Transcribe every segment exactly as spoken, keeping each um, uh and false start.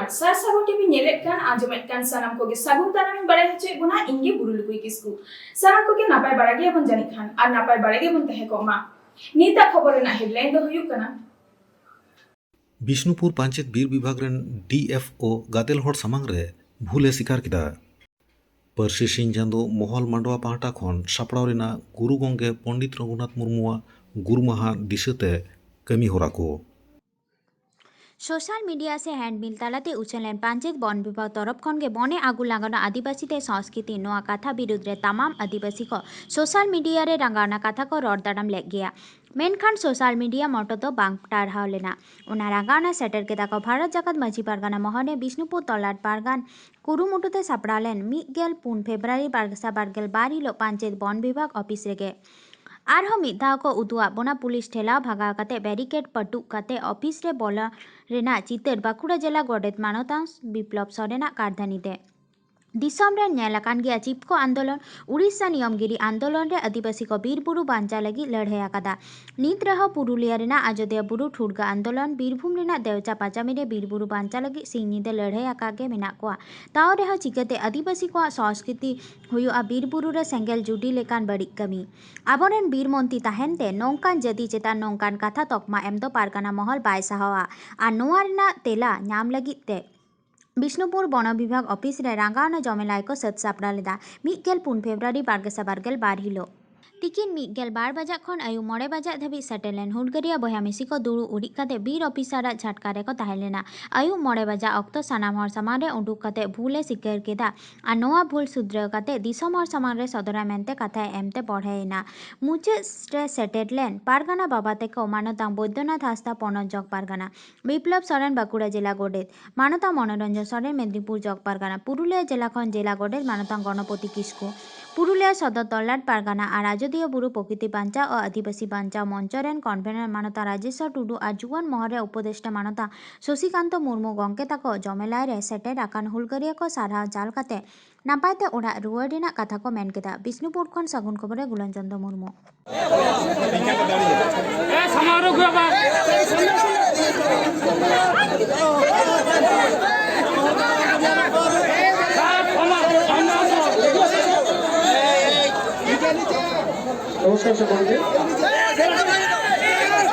ᱟᱨ ᱥᱟᱨ ᱥᱟᱹᱜᱩᱱ ᱴᱤᱵᱷᱤ ᱧᱮᱞᱮᱫ ᱠᱟᱱ, ᱟᱸᱡᱚᱢᱮᱫ ᱠᱟᱱ ᱥᱟᱱᱟᱢ ᱠᱚᱜᱮ ᱥᱟᱹᱜᱩᱱ ᱛᱟᱨᱟᱢ ᱤᱧ ᱵᱟᱲᱟᱭ ᱦᱚᱪᱚᱭᱮᱫ ᱵᱚᱱᱟ᱾ ᱤᱧ ᱜᱮ ᱵᱩᱨᱩ ᱞᱩᱠᱩᱭ ᱠᱤᱥᱠᱩ᱾ ᱥᱟᱱᱟᱢ ᱠᱚᱜᱮ ᱱᱟᱯᱟᱭ ᱵᱟᱲᱟ ᱜᱮᱭᱟᱵᱚᱱ ᱡᱟᱹᱱᱤᱡ ᱠᱷᱟᱱ, ᱟᱨ ᱱᱟᱯᱟᱭ ᱵᱟᱲᱟ ᱜᱮᱵᱚᱱ ᱛᱟᱦᱮᱸ ᱠᱚᱜ ᱢᱟ᱾ ᱱᱤᱛᱟᱜ ᱠᱷᱚᱵᱚᱨ ᱨᱮᱱᱟᱜ headline ᱫᱚ ᱦᱩᱭᱩᱜ ᱠᱟᱱᱟ, ᱵᱤᱥᱱᱩᱯᱩᱨ ᱯᱟᱧᱪᱮᱛ ᱵᱤᱨ ᱵᱤᱵᱷᱟᱜᱽ ᱨᱮᱱ DFO ᱜᱟᱫᱮᱞ ᱦᱚᱲ ᱥᱟᱢᱟᱝ ᱨᱮ ᱵᱷᱩᱞᱮ ᱥᱤᱠᱟᱨ ᱠᱮᱫᱟ᱾ ᱯᱟᱹᱨᱥᱤ ᱥᱤᱧ ᱪᱟᱸᱫᱚ ᱢᱚᱦᱚᱞ ᱢᱟᱰᱣᱟ ᱯᱟᱦᱴᱟ ᱠᱷᱚᱱ ᱥᱟᱯᱲᱟᱣ ᱞᱮᱱᱟ ᱜᱩᱨᱩ ᱜᱚᱢᱠᱮ ᱯᱚᱱᱰᱤᱛ ᱨᱚᱜᱷᱩᱱᱟᱛᱷ ᱢᱩᱨᱢᱩᱣᱟᱜ ᱜᱩᱨᱩ ᱢᱟᱦᱟ ᱫᱤᱥᱟᱹᱛᱮ ᱠᱟᱹᱢᱤ ᱦᱚᱨᱟ ᱠᱚ᱾ ᱥᱳᱥᱟᱞ ᱢᱤᱰᱤᱭᱟ ᱥᱮ ᱦᱮᱱᱰᱵᱤᱞ ᱛᱟᱞᱟᱛᱮ ᱩᱪᱷᱟᱹᱱ ᱞᱮᱱ ᱯᱟᱧᱪᱮᱛ ᱵᱚᱱ ᱵᱤᱵᱷᱟᱜᱽ ᱛᱚᱨᱚᱯ ᱠᱷᱚᱱ ᱜᱮ ᱵᱚᱱᱮ ᱟᱹᱜᱩ ᱞᱟᱜᱟᱣᱱᱟ ᱟᱹᱫᱤᱵᱟᱹᱥᱤ ᱛᱮ ᱥᱚᱝᱥᱠᱨᱤᱛᱤ᱾ ᱱᱚᱣᱟ ᱠᱟᱛᱷᱟ ᱵᱤᱨᱩᱫᱽ ᱨᱮ ᱛᱟᱢᱟᱢ ᱟᱹᱫᱤᱵᱟᱹᱥᱤ ᱠᱚ ᱥᱳᱥᱟᱞ ᱢᱤᱰᱤᱭᱟ ᱨᱮ ᱨᱟᱸᱜᱟᱣᱱᱟ ᱠᱟᱛᱷᱟ ᱠᱚ ᱨᱚᱲ ᱫᱟᱨᱟᱢ ᱞᱮᱫ ᱜᱮᱭᱟ᱾ ᱢᱮᱱᱠᱷᱟᱱ ᱥᱳᱥᱟᱞ ᱢᱤᱰᱤᱭᱟ ᱢᱚᱴᱚ ᱫᱚ ᱵᱟᱝ ᱴᱟᱨᱦᱟᱣ ᱞᱮᱱᱟ᱾ ᱚᱱᱟ ᱨᱟᱸᱜᱟᱣᱱᱟ ᱥᱮᱴᱮᱨ ᱠᱮᱫᱟ ᱠᱚ ᱵᱷᱟᱨᱚᱛ ᱡᱟᱠᱟᱛ ᱢᱟᱹᱡᱷᱤ ᱯᱟᱨᱜᱟᱱᱟ ᱢᱚᱦᱚᱞ ᱨᱮ ᱵᱤᱥᱱᱩᱯᱩᱨ ᱛᱚᱞᱟᱴ ᱯᱟᱨᱜᱟᱱ ᱠᱩᱨᱩᱢᱩᱴᱩ ᱛᱮ ᱥᱟᱯᱲᱟᱣ ᱞᱮᱱ ᱢᱤᱫ ᱜᱮᱞ ᱯᱩᱱ ᱯᱷᱮᱵᱽᱨᱩᱣᱟᱨᱤ ᱵᱟᱨ ᱜᱮᱥᱟᱭ ᱵᱟᱨ ᱜᱮᱞ ᱵᱟᱨ ᱦᱤᱞᱳᱜ ᱯᱟᱧᱪᱮᱛ ᱵᱚᱱ ᱵᱤᱵᱷᱟᱜᱽ ᱚᱯᱷᱤᱥ ᱨᱮᱜᱮ᱾ ᱟᱨᱦᱚᱸ ᱢᱤᱫ ᱫᱷᱟᱣ ᱠᱚ ᱩᱫᱩᱜ ᱟᱫ ᱵᱚᱱᱟ ᱯᱩᱞᱤᱥ ᱴᱷᱮᱞᱟᱣ ᱵᱷᱟᱜᱟᱣ ᱠᱟᱛᱮ ᱵᱮᱨᱤᱠᱮᱰ ᱯᱟᱹᱴᱩᱜ ᱠᱟᱛᱮ ᱚᱯᱷᱤᱥ ᱨᱮ ᱵᱚᱞᱚ ᱨᱮᱱᱟᱜ ᱪᱤᱛᱟᱹᱨ ᱵᱟᱸᱠᱩᱲᱟ ᱡᱮᱞᱟ ᱜᱚᱰᱮᱛ ᱢᱟᱱᱚᱛᱟᱱ ᱵᱤᱯᱞᱚᱵ ᱥᱚᱨᱮᱱᱟᱜ ᱠᱟᱨᱫᱷᱟᱹᱱᱤ ᱛᱮ᱾ ᱫᱤᱥᱚᱢ ᱨᱮ ᱧᱮᱞ ᱟᱠᱟᱱ ᱜᱮᱭᱟ ᱪᱤᱯᱠᱳ ᱟᱱᱫᱳᱞᱚᱱ, ᱩᱲᱤᱥᱥᱟ ᱱᱤᱭᱚᱢᱜᱤᱨᱤ ᱟᱱᱫᱳᱞᱚᱱ ᱨᱮ ᱟᱹᱫᱤᱵᱟᱹᱥᱤ ᱠᱚ ᱵᱤᱨ ᱵᱩᱨᱩ ᱵᱟᱧᱪᱟᱣ ᱞᱟᱹᱜᱤᱫ ᱞᱟᱹᱲᱦᱟᱹᱭ ᱟᱠᱟᱫᱟ᱾ ᱱᱤᱛ ᱨᱮᱦᱚᱸ ᱯᱩᱨᱩᱞᱤᱭᱟᱹ ᱨᱮᱱᱟᱜ ᱟᱡᱚᱫᱤᱭᱟᱹ ᱵᱩᱨᱩ ᱴᱷᱩᱲᱜᱟᱹ ᱟᱱᱫᱳᱞᱚᱱ, ᱵᱤᱨᱵᱷᱩᱢ ᱨᱮᱱᱟᱜ ᱫᱮᱣᱪᱟ ᱯᱟᱸᱪᱟᱢᱤ ᱨᱮ ᱵᱤᱨ ᱵᱩᱨᱩ ᱵᱟᱧᱪᱟᱣ ᱞᱟᱹᱜᱤᱫ ᱥᱤᱧ ᱧᱤᱫᱟᱹ ᱞᱟᱹᱲᱦᱟᱹᱭ ᱟᱠᱟᱫ ᱜᱮ ᱢᱮᱱᱟᱜ ᱠᱚᱣᱟ᱾ ᱛᱟᱣ ᱨᱮᱦᱚᱸ ᱪᱤᱠᱟᱹᱛᱮ ᱟᱹᱫᱤᱵᱟᱹᱥᱤ ᱠᱚᱣᱟᱜ ᱥᱚᱝᱥᱠᱨᱤᱛᱤ ᱦᱩᱭᱩᱜᱼᱟ ᱵᱤᱨ ᱵᱩᱨᱩ ᱨᱮ ᱥᱮᱸᱜᱮᱞ ᱡᱩᱰᱤ ᱞᱮᱠᱟᱱ ᱵᱟᱹᱲᱤᱡ ᱠᱟᱹᱢᱤ? ᱟᱵᱚᱨᱮᱱ ᱵᱤᱨ ᱢᱚᱱᱛᱨᱤ ᱛᱟᱦᱮᱱ ᱛᱮ ᱱᱚᱝᱠᱟᱱ ᱡᱟᱹᱛᱤ ᱪᱮᱛᱟᱱ ᱱᱚᱝᱠᱟᱱ ᱠᱟᱛᱷᱟ ᱛᱚᱠᱢᱟ ᱮᱢ ᱫᱚ ᱯᱟᱨᱜᱟᱱᱟ ᱢᱚᱦᱚᱞ ᱵᱟᱭ ᱥᱟᱦᱟᱣᱟ᱾ ᱟᱨ ᱱᱚᱣᱟ ᱨᱮᱱᱟᱜ ᱛᱮᱞᱟ ᱧᱟᱢ ᱞᱟᱹᱜᱤᱫ ᱛᱮ ᱵᱤᱥᱱᱩᱯᱩᱨ ᱵᱚᱱᱚ ᱵᱤᱵᱷᱟᱜᱽ ᱚᱯᱷᱤᱥ ᱨᱮ ᱨᱟᱸᱜᱟᱣᱱᱟ ᱡᱚᱢᱮᱞᱟᱭ ᱠᱚ ᱥᱟᱹᱛ ᱥᱟᱯᱲᱟᱣ ᱞᱮᱫᱟ᱾ ᱢᱤᱫ ᱜᱮᱞ ᱯᱩᱱ ᱯᱷᱮᱵᱽᱨᱩᱣᱟᱨᱤ ᱵᱟᱨ ᱜᱮᱥᱟᱭ ᱵᱟᱨ ᱜᱮᱞ ᱵᱟᱨ ᱦᱤᱞᱳᱜ ᱛᱤᱠᱤᱱ ᱢᱤᱫ ᱜᱮᱞ ᱵᱟᱨ ᱵᱟᱡᱟᱜ ᱠᱷᱚᱱ ᱟᱹᱭᱩᱵ ᱢᱚᱬᱮ ᱵᱟᱡᱟᱜ ᱫᱷᱟᱹᱵᱤᱡ ᱥᱮᱴᱮᱨ ᱞᱮᱱ ᱦᱩᱞᱜᱟᱹᱨᱤᱭᱟᱹ ᱵᱚᱭᱦᱟ ᱢᱤᱥᱤ ᱠᱚ ᱫᱩᱲᱩᱵ ᱩᱨᱤᱡ ᱠᱟᱛᱮ ᱵᱤᱨ ᱚᱯᱷᱤᱥᱟᱨᱟᱜ ᱡᱷᱟᱴᱠᱟ ᱨᱮᱠᱚ ᱛᱟᱦᱮᱸ ᱞᱮᱱᱟ᱾ ᱟᱹᱭᱩᱵ ᱢᱚᱬᱮ ᱵᱟᱡᱟᱜ ᱚᱠᱛᱚ ᱥᱟᱱᱟᱢ ᱦᱚᱲ ᱥᱟᱢᱟᱝ ᱨᱮ ᱩᱰᱩᱠ ᱠᱟᱛᱮ ᱵᱷᱩᱞᱮ ᱥᱤᱠᱟᱹᱨ ᱠᱮᱫᱟ᱾ ᱟᱨ ᱱᱚᱣᱟ ᱵᱷᱩᱞ ᱥᱩᱫᱷᱨᱟᱹᱣ ᱠᱟᱛᱮ ᱫᱤᱥᱚᱢ ᱦᱚᱲ ᱥᱟᱢᱟᱝ ᱨᱮ ᱥᱚᱫᱚᱨᱟᱭ ᱢᱮᱱᱛᱮ ᱠᱟᱛᱷᱟᱭ ᱮᱢᱛᱮ ᱵᱚᱲᱦᱮᱭᱮᱱᱟ᱾ ᱢᱩᱪᱟᱹᱫ ᱨᱮ ᱥᱮᱴᱮᱨ ᱞᱮᱱ ᱯᱟᱨᱜᱟᱱᱟ ᱵᱟᱵᱟ ᱛᱮᱠᱚ ᱢᱟᱱᱚᱛᱟᱝ ᱵᱳᱭᱫᱚᱱᱟᱛᱷ ᱦᱟᱸᱥᱫᱟ ᱯᱚᱱᱚᱛ ᱡᱚᱜᱽ ᱯᱟᱨᱜᱟᱱᱟ, ᱵᱤᱯᱞᱚᱵ ᱥᱚᱨᱮᱱ ᱵᱟᱸᱠᱩᱲᱟ ᱡᱮᱞᱟ ᱜᱚᱰᱮᱛ, ᱢᱟᱱᱚᱛᱟᱝ ᱢᱚᱱᱳᱨᱚᱧᱡᱚᱱ ᱥᱚᱨᱮᱱ ᱢᱮᱫᱽᱱᱤᱯᱩᱨ ᱡᱚᱜᱽ ᱯᱟᱨᱜᱟᱱᱟ, ᱯᱩᱨᱩᱞᱤᱭᱟᱹ ᱡᱮᱞᱟ ᱠᱷᱚᱱ ᱡᱮᱞᱟ ᱜᱚᱰᱮᱛ ᱢᱟᱱᱚᱛᱟᱝ ᱜᱚᱱᱚᱯᱚᱛᱤ ᱠᱤᱥᱠᱩ, ᱯᱩᱨᱩᱞᱤᱭᱟᱹ ᱥᱚᱫᱚᱨ ᱛᱚᱞᱞᱟᱴ ᱯᱟᱨᱜᱟᱱᱟ ᱟᱨ ᱟᱡᱚᱫᱤᱭᱟᱹ ᱵᱩᱨᱩ ᱯᱨᱚᱠᱨᱤᱛᱤ ᱵᱟᱧᱪᱟᱣ ᱟᱨ ᱟᱹᱫᱤᱵᱟᱹᱥᱤ ᱵᱟᱧᱪᱟᱣ ᱢᱚᱧᱪᱚ ᱨᱮᱱ ᱠᱚᱱᱵᱷᱮᱱᱟᱨ ᱢᱟᱱᱚᱛᱟᱝ ᱨᱟᱡᱮᱥᱣᱚᱨ ᱴᱩᱰᱩ ᱟᱨ ᱡᱩᱣᱟᱹᱱ ᱢᱚᱦᱚᱞ ᱨᱮ ᱩᱯᱚᱫᱮᱥᱴᱟ ᱢᱟᱱᱚᱛᱟᱝ ᱥᱚᱥᱤᱠᱟᱱᱛᱚ ᱢᱩᱨᱢᱩ ᱜᱚᱢᱠᱮ ᱛᱟᱠᱚ ᱡᱚᱢᱮᱞᱟᱭ ᱨᱮ ᱥᱮᱴᱮᱨ ᱟᱠᱟᱱ ᱦᱩᱞᱜᱟᱹᱨᱤᱭᱟᱹ ᱠᱚ ᱥᱟᱨᱦᱟᱣ ᱪᱟᱞ ᱠᱟᱛᱮ ᱱᱟᱯᱟᱭ ᱛᱮ ᱚᱲᱟᱜ ᱨᱩᱣᱟᱹᱲ ᱨᱮᱱᱟᱜ ᱠᱟᱛᱷᱟ ᱠᱚ ᱢᱮᱱ ᱠᱮᱫᱟ᱾ ᱵᱤᱥᱱᱩᱯᱩᱨ ᱠᱷᱚᱱ ᱥᱟᱹᱜᱩᱱ ᱠᱷᱚᱵᱚᱨ ᱨᱮ ᱜᱩᱞᱟᱱ ᱪᱚᱸᱫᱽᱨᱚ ᱢᱩᱨᱢᱩ᱾ ᱮ, ᱥᱟᱢᱟᱝ ᱨᱮ ᱩᱜᱩᱭ ᱵᱟ᱾ আশা করবে।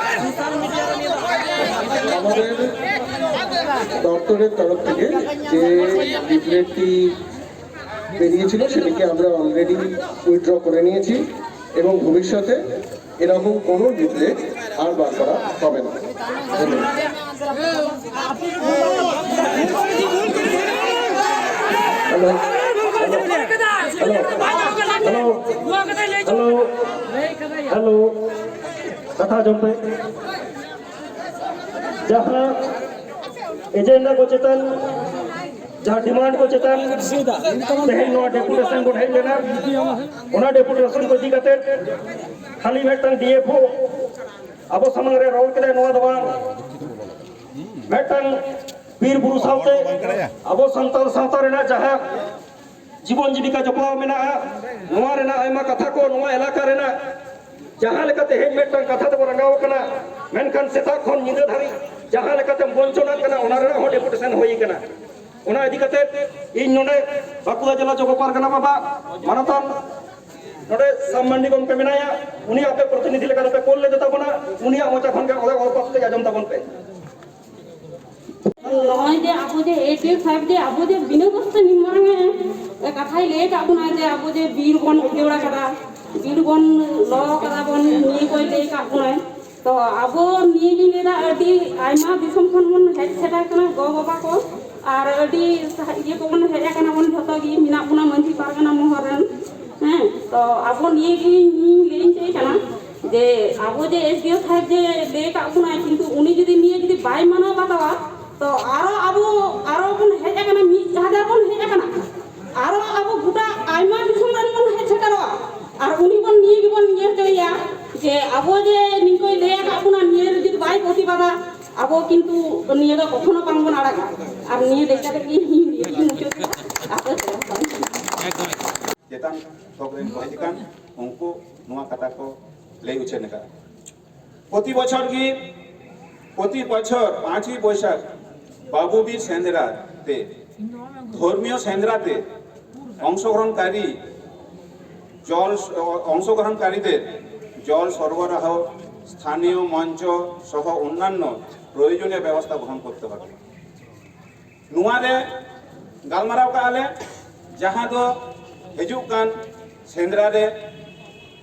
আমাদের দপ্তরের তরফ থেকে যে লিফলেটটি বেরিয়েছিল, সেটিকে আমরা অলরেডি উইথড্র করে নিয়েছি এবং ভবিষ্যতে এরকম কোনো লিফলেট আর বার করা হবে না। ধন্যবাদ। Hello, hello, hello, hello, hello, hello, ᱠᱟᱛᱷᱟ ᱟᱸᱡᱚᱢ ᱯᱮ᱾ ᱡᱟᱦᱟᱸ ᱮᱡᱮᱱᱰᱟ ᱠᱚ ᱪᱮᱛᱟᱱ, ᱡᱟᱦᱟᱸ ᱰᱤᱢᱟᱱᱰ ᱠᱚ ᱪᱮᱛᱟᱱ ᱛᱮᱦᱮᱧ ᱱᱚᱣᱟ ᱰᱮᱯᱩᱴᱮᱥᱚᱱ ᱵᱚᱱ ᱦᱮᱡ ᱞᱮᱱᱟ, ᱚᱱᱟ ᱰᱮᱯᱩᱴᱮᱥᱚᱱ ᱠᱚ ᱤᱫᱤ ᱠᱟᱛᱮ ᱠᱷᱟᱹᱞᱤ ᱢᱤᱫᱴᱟᱝ ᱰᱤᱮᱯᱷᱳ ᱟᱵᱚ ᱥᱟᱢᱟᱝ ᱨᱮ ᱨᱚᱲ ᱠᱮᱫᱟᱭ, ᱱᱚᱣᱟ ᱫᱚ ᱵᱟᱝ᱾ ᱢᱤᱫᱴᱟᱝ ᱵᱤᱨ ᱵᱩᱨᱩ ᱥᱟᱶᱛᱮ ᱟᱵᱚ ᱥᱟᱱᱛᱟᱲ ᱥᱟᱶᱛᱟ ᱨᱮᱱᱟᱜ ᱡᱟᱦᱟᱸ ᱡᱤᱵᱚᱱ ᱡᱤᱵᱤᱠᱟ ᱡᱚᱯᱲᱟᱣ ᱢᱮᱱᱟᱜᱼᱟ, ᱱᱚᱣᱟ ᱨᱮᱱᱟᱜ ᱟᱭᱢᱟ ᱠᱟᱛᱷᱟ ᱠᱚ, ᱱᱚᱣᱟ ᱮᱞᱟᱠᱟ ᱨᱮᱱᱟᱜ ᱡᱟᱦᱟᱸ ᱞᱮᱠᱟ ᱛᱮᱦᱮᱧ ᱢᱤᱫᱴᱟᱝ ᱠᱟᱛᱷᱟ ᱛᱮᱵᱚ ᱨᱟᱸᱜᱟᱣ ᱟᱠᱟᱱᱟ, ᱢᱮᱱᱠᱷᱟᱱ ᱥᱮᱛᱟᱜ ᱠᱷᱚᱱ ᱧᱤᱫᱟᱹ ᱫᱷᱟᱹᱨᱤᱡ ᱡᱟᱦᱟᱸ ᱞᱮᱠᱟᱛᱮᱢ ᱵᱚᱧᱪᱚᱱᱟᱜ ᱠᱟᱱᱟ, ᱚᱱᱟ ᱨᱮᱱᱟᱜ ᱦᱚᱸ ᱰᱮᱯᱩᱴᱮᱥᱚᱱ ᱦᱩᱭ ᱟᱠᱟᱱᱟ᱾ ᱚᱱᱟ ᱤᱫᱤ ᱠᱟᱛᱮ ᱤᱧ ᱱᱚᱰᱮ ᱵᱟᱸᱠᱩᱲᱟ ᱡᱮᱞᱟ ᱡᱚᱜᱚ ᱯᱟᱨᱜᱟᱱᱟ ᱵᱟᱵᱟ ᱢᱟᱱᱚᱛᱟᱱ ᱱᱚᱰᱮ ᱥᱟᱢ ᱢᱟᱱᱰᱤ ᱜᱚᱢᱠᱮ ᱢᱮᱱᱟᱭᱟ, ᱩᱱᱤ ᱟᱯᱮ ᱯᱨᱚᱛᱤᱱᱤᱫᱷᱤ ᱞᱮᱠᱟᱛᱮ ᱯᱮ ᱠᱳᱞ ᱞᱮᱫᱮ ᱛᱟᱵᱚᱱᱟ, ᱩᱱᱤᱭᱟᱜ ᱢᱚᱪᱟ ᱠᱷᱚᱱ ᱜᱮ ᱚᱱᱟ ᱚᱞ ᱯᱟᱛᱷᱟᱢ ᱛᱮ ᱟᱸᱡᱚᱢ ᱛᱟᱵᱚᱱ ᱯᱮ᱾ ᱱᱚᱜᱼᱚᱭ ᱡᱮ ᱟᱵᱚ ᱡᱮ ᱮᱭᱤᱴ ᱯᱷᱟᱭᱤᱵᱷ ᱡᱮ ᱟᱵᱚ ᱡᱮ ᱵᱤᱱᱟᱹ ᱠᱚᱥᱴᱚ ᱱᱤᱱ ᱢᱟᱨᱟᱝ ᱮ ᱠᱟᱛᱷᱟᱭ ᱞᱟᱹᱭ ᱟᱠᱟᱫ ᱵᱚᱱᱟ ᱡᱮ ᱟᱵᱚ ᱡᱮ ᱵᱤᱨ ᱵᱚᱱ ᱩᱡᱟᱹᱲ ᱟᱠᱟᱫᱟ, ᱵᱤᱨ ᱵᱚᱱ ᱞᱚ ᱟᱠᱟᱫᱟ ᱵᱚᱱ, ᱱᱤᱭᱟᱹ ᱠᱚᱭ ᱞᱟᱹᱭ ᱟᱠᱟᱫ ᱵᱚᱱᱟᱭ᱾ ᱛᱚ ᱟᱵᱚ ᱱᱤᱭᱟᱹ ᱜᱤᱧ ᱞᱟᱹᱭᱫᱟ, ᱟᱹᱰᱤ ᱟᱭᱢᱟ ᱫᱤᱥᱚᱢ ᱠᱷᱚᱱ ᱵᱚᱱ ᱦᱮᱡ ᱥᱮᱴᱮᱨ ᱠᱟᱱᱟ ᱜᱚ ᱵᱟᱵᱟ ᱠᱚ, ᱟᱨ ᱟᱹᱰᱤ ᱥᱟᱦᱟ-, ᱤᱭᱟᱹ ᱠᱚᱵᱚᱱ ᱦᱮᱡ ᱟᱠᱟᱱᱟ ᱵᱚᱱ, ᱡᱷᱚᱛᱚ ᱜᱮ ᱢᱮᱱᱟᱜ ᱵᱚᱱᱟ ᱢᱟᱹᱡᱷᱤ ᱯᱟᱨᱜᱟᱱᱟ ᱢᱚᱦᱚᱞ ᱨᱮᱱ᱾ ᱦᱮᱸ, ᱛᱚ ᱟᱵᱚ ᱱᱤᱭᱟᱹ ᱜᱮ ᱤᱧ ᱞᱟᱹᱭ ᱤᱧ ᱪᱟᱹᱭ ᱠᱟᱱᱟ ᱡᱮ ᱟᱵᱚ ᱡᱮ ᱮᱥ ᱰᱤ ᱳ ᱥᱟᱦᱮᱵᱽ ᱡᱮ ᱞᱟᱹᱭ ᱟᱠᱟᱫ ᱵᱚᱱᱟᱭ, ᱠᱤᱱᱛᱩ ᱩᱱᱤ ᱡᱩᱫᱤ ᱱᱤᱭᱟᱹ ᱡᱩᱫᱤ ᱵᱟᱭ ᱢᱟᱱᱟᱣ ᱵᱟᱛᱟᱣᱟ, ᱛᱚ ᱟᱨᱚ ᱟᱵᱚ ᱟᱨᱚ ᱵᱚᱱ ᱦᱮᱡ ᱟᱠᱟᱱᱟ, ᱢᱤᱫ ᱦᱟᱡᱟᱨ ᱵᱚᱱ ᱦᱮᱡ ᱟᱠᱟᱱᱟ, ᱟᱨᱚ ᱟᱵᱚ ᱜᱚᱴᱟ ᱟᱭᱢᱟ ᱫᱤᱥᱚᱢ ᱨᱮᱱ ᱵᱚᱱ ᱦᱮᱡ ᱥᱮᱴᱮᱨᱚᱜᱼᱟ, ᱟᱨ ᱩᱱᱤ ᱵᱚᱱ ᱱᱤᱭᱟᱹ ᱜᱮᱵᱚᱱ ᱧᱮᱞ ᱦᱚᱪᱚᱭᱮᱭᱟ ᱡᱮ ᱟᱵᱚ ᱡᱮ ᱱᱤᱝᱠᱟᱹᱭ ᱞᱟᱹᱭ ᱟᱠᱟᱫ ᱵᱚᱱᱟ, ᱱᱤᱭᱟᱹ ᱨᱮ ᱡᱩᱫᱤ ᱵᱟᱭ ᱯᱨᱚᱛᱤᱵᱟᱫᱟ, ᱟᱵᱚ ᱠᱤᱱᱛᱩ ᱱᱤᱭᱟᱹ ᱫᱚ ᱠᱚᱠᱷᱚᱱᱳ ᱵᱟᱝ ᱵᱚᱱ ᱟᱲᱟᱜᱟ᱾ ᱟᱨ ᱱᱤᱭᱟᱹ ᱞᱟᱹᱭ ᱠᱟᱛᱮ ᱜᱮ ᱤᱧ ᱱᱤᱭᱟᱹ ᱜᱤᱧ ᱢᱩᱪᱟᱹᱫ ᱠᱮᱫᱟ᱾ ᱟᱯᱮ ᱥᱮᱫ ᱠᱷᱚᱱ᱾ ᱪᱮᱛᱟᱱ ᱛᱷᱚᱠ ᱨᱮᱱ ᱠᱚ ᱦᱮᱡ ᱟᱠᱟᱱ, ᱩᱱᱠᱩ ᱱᱚᱣᱟ ᱠᱟᱛᱷᱟ ᱠᱚ ᱞᱟᱹᱭ ᱩᱪᱷᱟᱹᱱ ᱟᱠᱟᱫᱼᱟ᱾ ᱯᱨᱚᱛᱤ ᱵᱚᱪᱷᱚᱨ ᱜᱮ, ᱯᱨᱚᱛᱤ ᱵᱚᱪᱷᱚᱨ ᱯᱟᱸᱪᱚᱭ ᱵᱳᱭᱥᱟᱠᱷ ᱵᱟᱵᱩ ᱵᱤᱨ ᱥᱮᱸᱫᱽᱨᱟ ᱛᱮ, ᱫᱷᱚᱨᱢᱤᱭᱚ ᱥᱮᱸᱫᱽᱨᱟ ᱛᱮ ᱚᱝᱥᱚᱜᱨᱚᱦᱚᱱᱠᱟᱨᱤ, ᱡᱚᱞ, ᱚᱝᱥᱚᱜᱨᱚᱦᱚᱱᱠᱟᱨᱤ ᱛᱮ জল সরবরাহ, স্থানীয় মঞ্চ সহ অন্যান্য প্রয়োজনীয় ব্যবস্থা গ্রহণ করতে হবে। ᱱᱚᱣᱟ ᱨᱮ ᱜᱟᱞᱢᱟᱨᱟᱣ ᱠᱟᱜᱼᱟ ᱞᱮ, ᱡᱟᱦᱟᱸ ᱫᱚ ᱦᱤᱡᱩᱜ ᱠᱟᱱ ᱥᱮᱸᱫᱽᱨᱟ ᱨᱮ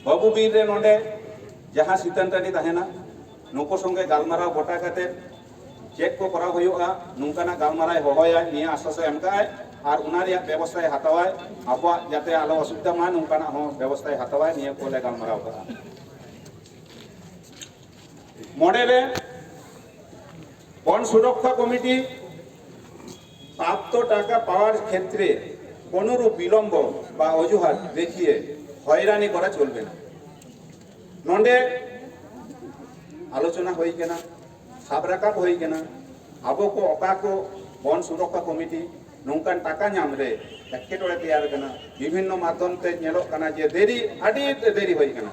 ᱵᱟᱹᱵᱩ ᱵᱤᱨ ᱨᱮ ᱱᱚᱰᱮ ᱡᱟᱦᱟᱸ ᱥᱤᱛᱟᱹᱱ ᱴᱟᱺᱰᱤ ᱛᱟᱦᱮᱱᱟ, ᱱᱩᱠᱩ ᱥᱚᱸᱜᱮ ᱜᱟᱞᱢᱟᱨᱟᱣ ᱜᱚᱴᱟ ᱠᱟᱛᱮ ᱪᱮᱫ ᱠᱚ ᱠᱚᱨᱟᱣ ᱦᱩᱭᱩᱜᱼᱟ, ᱱᱚᱝᱠᱟᱱᱟᱜ ᱜᱟᱞᱢᱟᱨᱟᱣ ᱦᱚᱦᱚᱭᱟᱭ, ᱱᱤᱭᱟᱹ ᱟᱥᱣᱟᱥ ᱮ ᱮᱢ ᱠᱟᱜᱼᱟᱭ᱾ ᱟᱨ ᱚᱱᱟ ᱨᱮᱭᱟᱜ ᱵᱮᱵᱚᱥᱛᱷᱟᱭ ᱦᱟᱛᱟᱣᱟᱭ, ᱟᱵᱚᱣᱟᱜ ᱡᱟᱛᱮ ᱟᱞᱚ ᱚᱥᱩᱵᱤᱫᱷᱟ ᱢᱟ, ᱱᱚᱝᱠᱟᱱᱟᱜ ᱦᱚᱸ ᱵᱮᱵᱚᱥᱛᱷᱟᱭ ᱦᱟᱛᱟᱣᱟᱭ᱾ ᱱᱤᱭᱟᱹ ᱠᱚᱞᱮ ᱜᱟᱞᱢᱟᱨᱟᱣ ᱠᱟᱜᱼᱟ᱾ ᱢᱚᱬᱮ ᱨᱮ, ᱵᱚᱱ ᱥᱩᱨᱚᱠᱠᱷᱟ ᱠᱚᱢᱤᱴᱤ ᱯᱨᱟপ্ত টাকা পাওয়ার ক্ষেত্রে কোনোরূপ বিলম্ব বা অজুহাত দেখিয়ে হয়রানি করা চলবে না। ᱱᱚᱰᱮ ᱟᱞᱳᱪᱚᱱᱟ ᱦᱩᱭ ᱠᱟᱱᱟ, ᱥᱟᱵ ᱨᱟᱠᱟᱵ ᱦᱩᱭ ᱠᱟᱱᱟ, ᱟᱵᱚ ᱠᱚ ᱚᱠᱟ ᱠᱚ ᱵᱚᱱ ᱥᱩᱨᱚᱠᱠᱷᱟ ᱠᱚᱢᱤᱴᱤ ᱱᱚᱝᱠᱟᱱ ᱴᱟᱠᱟ ᱧᱟᱢ ᱨᱮ ᱮᱴᱠᱮᱴᱚᱬᱮ ᱛᱮᱭᱟᱨ ᱠᱟᱱᱟ, ᱵᱤᱵᱷᱤᱱᱱᱚ ᱢᱟᱫᱽᱫᱷᱚᱢ ᱛᱮ ᱧᱮᱞᱚᱜ ᱠᱟᱱᱟ ᱡᱮ ᱫᱮᱨᱤ, ᱟᱹᱰᱤ ᱫᱮᱨᱤ ᱦᱩᱭ ᱠᱟᱱᱟ᱾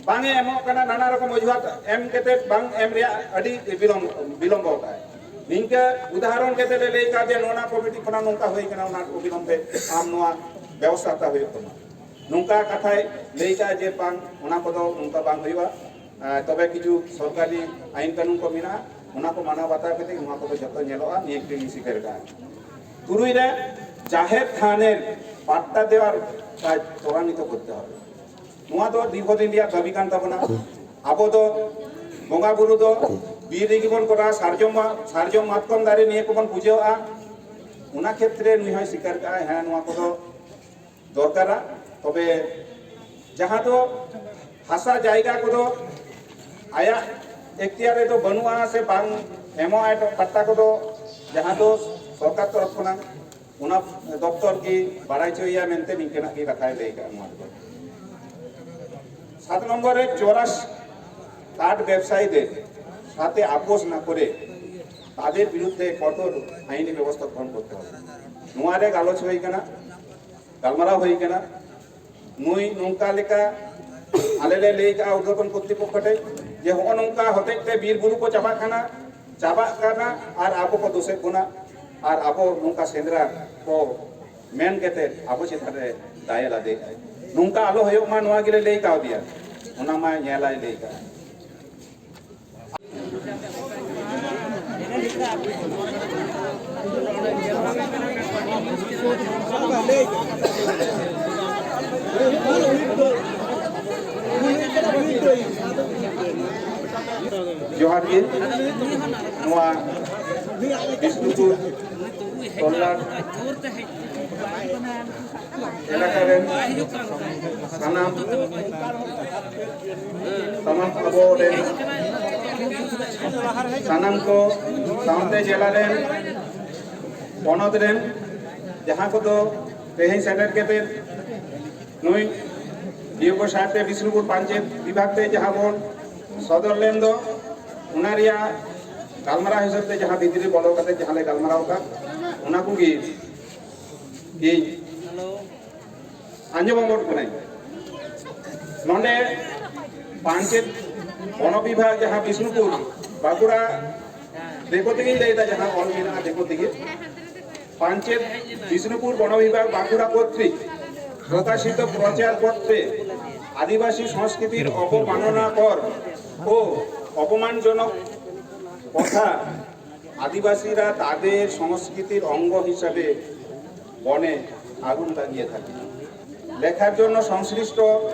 ᱵᱟᱝ ᱮ ᱮᱢᱚᱜ ᱠᱟᱱᱟ, ᱱᱟᱱᱟ ᱨᱚᱠᱚᱢ ᱚᱡᱩᱦᱟᱛ ᱮᱢ ᱠᱟᱛᱮ ᱵᱟᱝ ᱮᱢ ᱨᱮᱭᱟᱜ ᱟᱹᱰᱤ ᱵᱤᱞᱚᱢ, ᱵᱤᱞᱚᱢᱵᱚ ᱠᱟᱜᱼᱟᱭ᱾ ᱱᱤᱝᱠᱟᱹ ᱩᱫᱟᱦᱚᱨᱚᱱ ᱠᱟᱛᱮ ᱞᱮ ᱞᱟᱹᱭ ᱠᱟᱜᱼᱟ ᱡᱮ ᱱᱚᱣᱟ ᱠᱚᱢᱤᱴᱤ ᱠᱷᱚᱱᱟᱜ ᱱᱚᱝᱠᱟ ᱦᱩᱭ ᱠᱟᱱᱟ, ᱚᱱᱟ ᱚᱵᱤᱞᱚᱢᱵᱮ ᱟᱢ ᱱᱚᱣᱟ ᱵᱮᱵᱚᱥᱛᱷᱟ ᱦᱟᱛᱟᱣ ᱦᱩᱭᱩᱜ ᱛᱟᱢᱟ᱾ ᱱᱚᱝᱠᱟ ᱠᱟᱛᱷᱟᱭ ᱞᱟᱹᱭ ᱠᱟᱜᱼᱟ ᱡᱮ ᱵᱟᱝ, ᱚᱱᱟ ᱠᱚᱫᱚ ᱱᱚᱝᱠᱟ ᱵᱟᱝ ᱦᱩᱭᱩᱜᱼᱟ᱾ ᱟᱨ ᱛᱚᱵᱮ ᱠᱤᱪᱷᱩ ᱥᱚᱨᱠᱟᱨᱤ ᱟᱭᱤᱱ ᱠᱟᱹᱱᱩᱱ ᱠᱚ ᱢᱮᱱᱟᱜᱼᱟ, ᱚᱱᱟ ᱠᱚ ᱢᱟᱱᱟᱣ ᱵᱟᱛᱟᱣ ᱠᱟᱛᱮ ᱱᱚᱣᱟ ᱠᱚᱫᱚ ᱡᱚᱛᱚ ᱧᱮᱞᱚᱜᱼᱟ, ᱱᱤᱭᱟᱹ ᱜᱮᱞᱤᱧ ᱥᱤᱠᱟᱹᱨ ᱠᱟᱜᱼᱟ᱾ ᱛᱩᱨᱩᱭ ᱨᱮ, ᱡᱟᱦᱮᱨ ᱛᱷᱟᱱ ᱮᱨ ᱯᱟᱴᱴᱟ ᱫᱮᱣᱟᱨ ᱠᱟᱡᱽ ᱛᱚᱨᱟᱱᱤᱛ ᱠᱚᱨᱛᱮ ᱦᱚᱵᱮ᱾ ᱱᱚᱣᱟ ᱫᱚ ᱫᱤᱨᱜᱷᱚ ᱫᱤᱱ ᱨᱮᱭᱟᱜ ᱫᱟᱹᱵᱤ ᱠᱟᱱ ᱛᱟᱵᱚᱱᱟ᱾ ᱟᱵᱚ ᱫᱚ ᱵᱚᱸᱜᱟ ᱵᱩᱨᱩ ᱫᱚ ᱵᱤᱨ ᱨᱮᱜᱮ ᱵᱚᱱ ᱠᱚᱨᱟᱣᱟ, ᱥᱟᱨᱡᱚᱢ ᱢᱟ-, ᱥᱟᱨᱡᱚᱢ ᱢᱟᱛᱠᱚᱢ ᱫᱟᱨᱮ ᱱᱤᱭᱟᱹ ᱠᱚᱵᱚᱱ ᱯᱩᱡᱟᱹᱣᱟᱜᱼᱟ᱾ ᱚᱱᱟ ᱠᱷᱮᱛᱨᱮ ᱱᱩᱭ ᱦᱚᱸᱭ ᱥᱤᱠᱟᱹᱨ ᱠᱟᱜᱼᱟ, ᱦᱮᱸ, ᱱᱚᱣᱟ ᱠᱚᱫᱚ ᱫᱚᱨᱠᱟᱨᱟ᱾ ᱛᱚᱵᱮ ᱡᱟᱦᱟᱸ ᱫᱚ ᱦᱟᱥᱟ ᱡᱟᱭᱜᱟ ᱠᱚᱫᱚ ᱟᱭᱟᱜ ᱮᱠᱛᱤᱭᱟᱨ ᱨᱮᱫᱚ ᱵᱟᱹᱱᱩᱜᱼᱟ ᱥᱮ ᱵᱟᱝ ᱮᱢᱚᱜᱼᱟᱭ ᱯᱟᱴᱴᱟ ᱠᱚᱫᱚ, ᱡᱟᱦᱟᱸ ᱫᱚ ᱥᱚᱨᱠᱟᱨ ᱛᱚᱨᱚᱯ ᱠᱷᱚᱱᱟᱜ ᱚᱱᱟ ᱫᱚᱯᱛᱚᱨ ᱜᱮ ᱵᱟᱲᱟᱭ ᱦᱚᱪᱚᱭᱮᱭᱟ ᱢᱮᱱᱛᱮ ᱱᱤᱝᱠᱟᱹᱱᱟᱜ ᱜᱮ ᱠᱟᱛᱷᱟᱭ ᱞᱟᱹᱭ ᱠᱟᱜᱼᱟ ᱱᱚᱣᱟ ᱨᱮᱫᱚ᱾ ᱥᱟᱛ নম্বরে, চোরাস কাঠ ব্যবসায়ীদের সাথে আপোষ না করে তাদের বিরুদ্ধে কঠোর আইনি ব্যবস্থা গ্রহণ করতে হবে। ᱱᱚᱣᱟ ᱨᱮ ᱜᱟᱞᱚᱪ ᱦᱩᱭ ᱠᱟᱱᱟ, ᱜᱟᱞᱢᱟᱨᱟᱣ ᱦᱩᱭ ᱠᱟᱱᱟ᱾ ᱱᱩᱭ ᱱᱚᱝᱠᱟ ᱞᱮᱠᱟ ᱟᱞᱮ ᱞᱮ ᱞᱟᱹᱭ ᱠᱟᱜᱼᱟ ᱩᱨᱫᱷᱚᱛᱚᱱ ᱠᱚᱨᱛᱨᱤᱯᱚᱠᱠᱷᱚ ᱴᱷᱮᱱ ᱡᱮ ᱦᱚᱸᱜᱼᱚ ᱱᱚᱝᱠᱟ ᱦᱚᱛᱮᱡ ᱛᱮ ᱵᱤᱨ ᱵᱩᱨᱩ ᱠᱚ ᱪᱟᱵᱟᱜ ᱠᱟᱱᱟ, ᱪᱟᱵᱟᱜ ᱠᱟᱱᱟ ᱟᱨ ᱟᱵᱚ ᱠᱚ ᱫᱳᱥᱮᱫ ᱵᱚᱱᱟ ᱟᱨ ᱟᱵᱚ ᱱᱚᱝᱠᱟ ᱥᱮᱸᱫᱽᱨᱟ ᱠᱚ ᱢᱮᱱ ᱠᱟᱛᱮ ᱟᱵᱚ ᱪᱮᱛᱟᱱ ᱨᱮ ᱫᱟᱭᱮ ᱞᱟᱫᱮᱭᱮᱫᱼᱟᱭ᱾ ᱱᱚᱝᱠᱟ ᱟᱞᱚ ᱦᱩᱭᱩᱜ ᱢᱟ, ᱱᱚᱣᱟ ᱜᱮᱞᱮ ᱞᱟᱹᱭ ᱠᱟᱣᱫᱮᱭᱟ᱾ ᱚᱱᱟ ᱢᱟ ᱧᱮᱞᱟᱭ ᱞᱟᱹᱭ ᱠᱟᱜᱼᱟ᱾ ᱡᱚᱦᱟᱨ ᱜᱮ᱾ ᱱᱚᱣᱟ ᱵᱤᱥᱱᱩᱯᱩᱨ ᱛᱚᱞᱞᱟᱴ ᱮᱞᱟᱠᱟ ᱨᱮᱱ ᱥᱟᱱᱟᱢ, ᱥᱟᱱᱟᱢ ᱟᱵᱚ ᱨᱮᱱ ᱥᱟᱱᱟᱢ ᱠᱚ, ᱥᱟᱶᱛᱮ ᱡᱮᱞᱟ ᱨᱮᱱ, ᱯᱚᱱᱚᱛ ᱨᱮᱱ ᱡᱟᱦᱟᱸ ᱠᱚᱫᱚ ᱛᱮᱦᱮᱧ ᱥᱮᱴᱮᱨ ᱠᱟᱛᱮ ᱱᱩᱭ ᱰᱤᱭᱳ ᱠᱚ ᱥᱟᱨ ᱛᱮ ᱵᱤᱥᱱᱩᱯᱩᱨ ᱯᱟᱧᱪᱮᱛ ᱵᱤᱵᱷᱟᱜᱽ ᱛᱮ ᱡᱟᱦᱟᱸ ᱵᱚᱱ ᱥᱚᱫᱚᱨ ᱞᱮᱱ ᱫᱚ, ᱚᱱᱟ ᱨᱮᱭᱟᱜ ᱜᱟᱞᱢᱟᱨᱟᱣ ᱦᱤᱥᱟᱹᱵ ᱛᱮ ᱡᱟᱦᱟᱸ ᱵᱷᱤᱛᱨᱤ ᱵᱚᱞᱚ ᱠᱟᱛᱮ ᱡᱟᱦᱟᱸ ᱞᱮ ᱜᱟᱞᱢᱟᱨᱟᱣ ᱟᱠᱟᱫ, ᱚᱱᱟ ᱠᱚᱜᱮ ᱤᱧ ᱟᱸᱡᱚᱢ ᱟᱵᱚᱱ ᱠᱟᱹᱱᱟᱹᱧ᱾ ᱱᱚᱰᱮ ᱯᱟᱧᱪᱮᱛ ᱵᱚᱱᱚ ᱵᱤᱵᱷᱟᱜᱽ ᱡᱟᱦᱟᱸ ᱵᱤᱥᱱᱩᱯᱩᱨ, ᱵᱟᱸᱠᱩᱲᱟ, ᱫᱤᱠᱩ ᱛᱮᱜᱮᱧ ᱞᱟᱹᱭᱫᱟ, ᱡᱟᱦᱟᱸ ᱚᱞ ᱢᱮᱱᱟᱜᱼᱟ ᱫᱤᱠᱩ ᱛᱮᱜᱮ, ᱯᱟᱧᱪᱮᱛ ᱵᱤᱥᱱᱩᱯᱩর বন বিভাগ বাঁকুড়া কর্তৃক প্রকাশিত প্রচারপত্রে আদিবাসী সংস্কৃতির অবমাননাকর ও অপমানজনক কথা আদিবাসীরা তাদের সংস্কৃতির অঙ্গ হিসাবে বনে আগুন লাগিয়ে থাকে। লেখার জন্য সংশ্লিষ্ট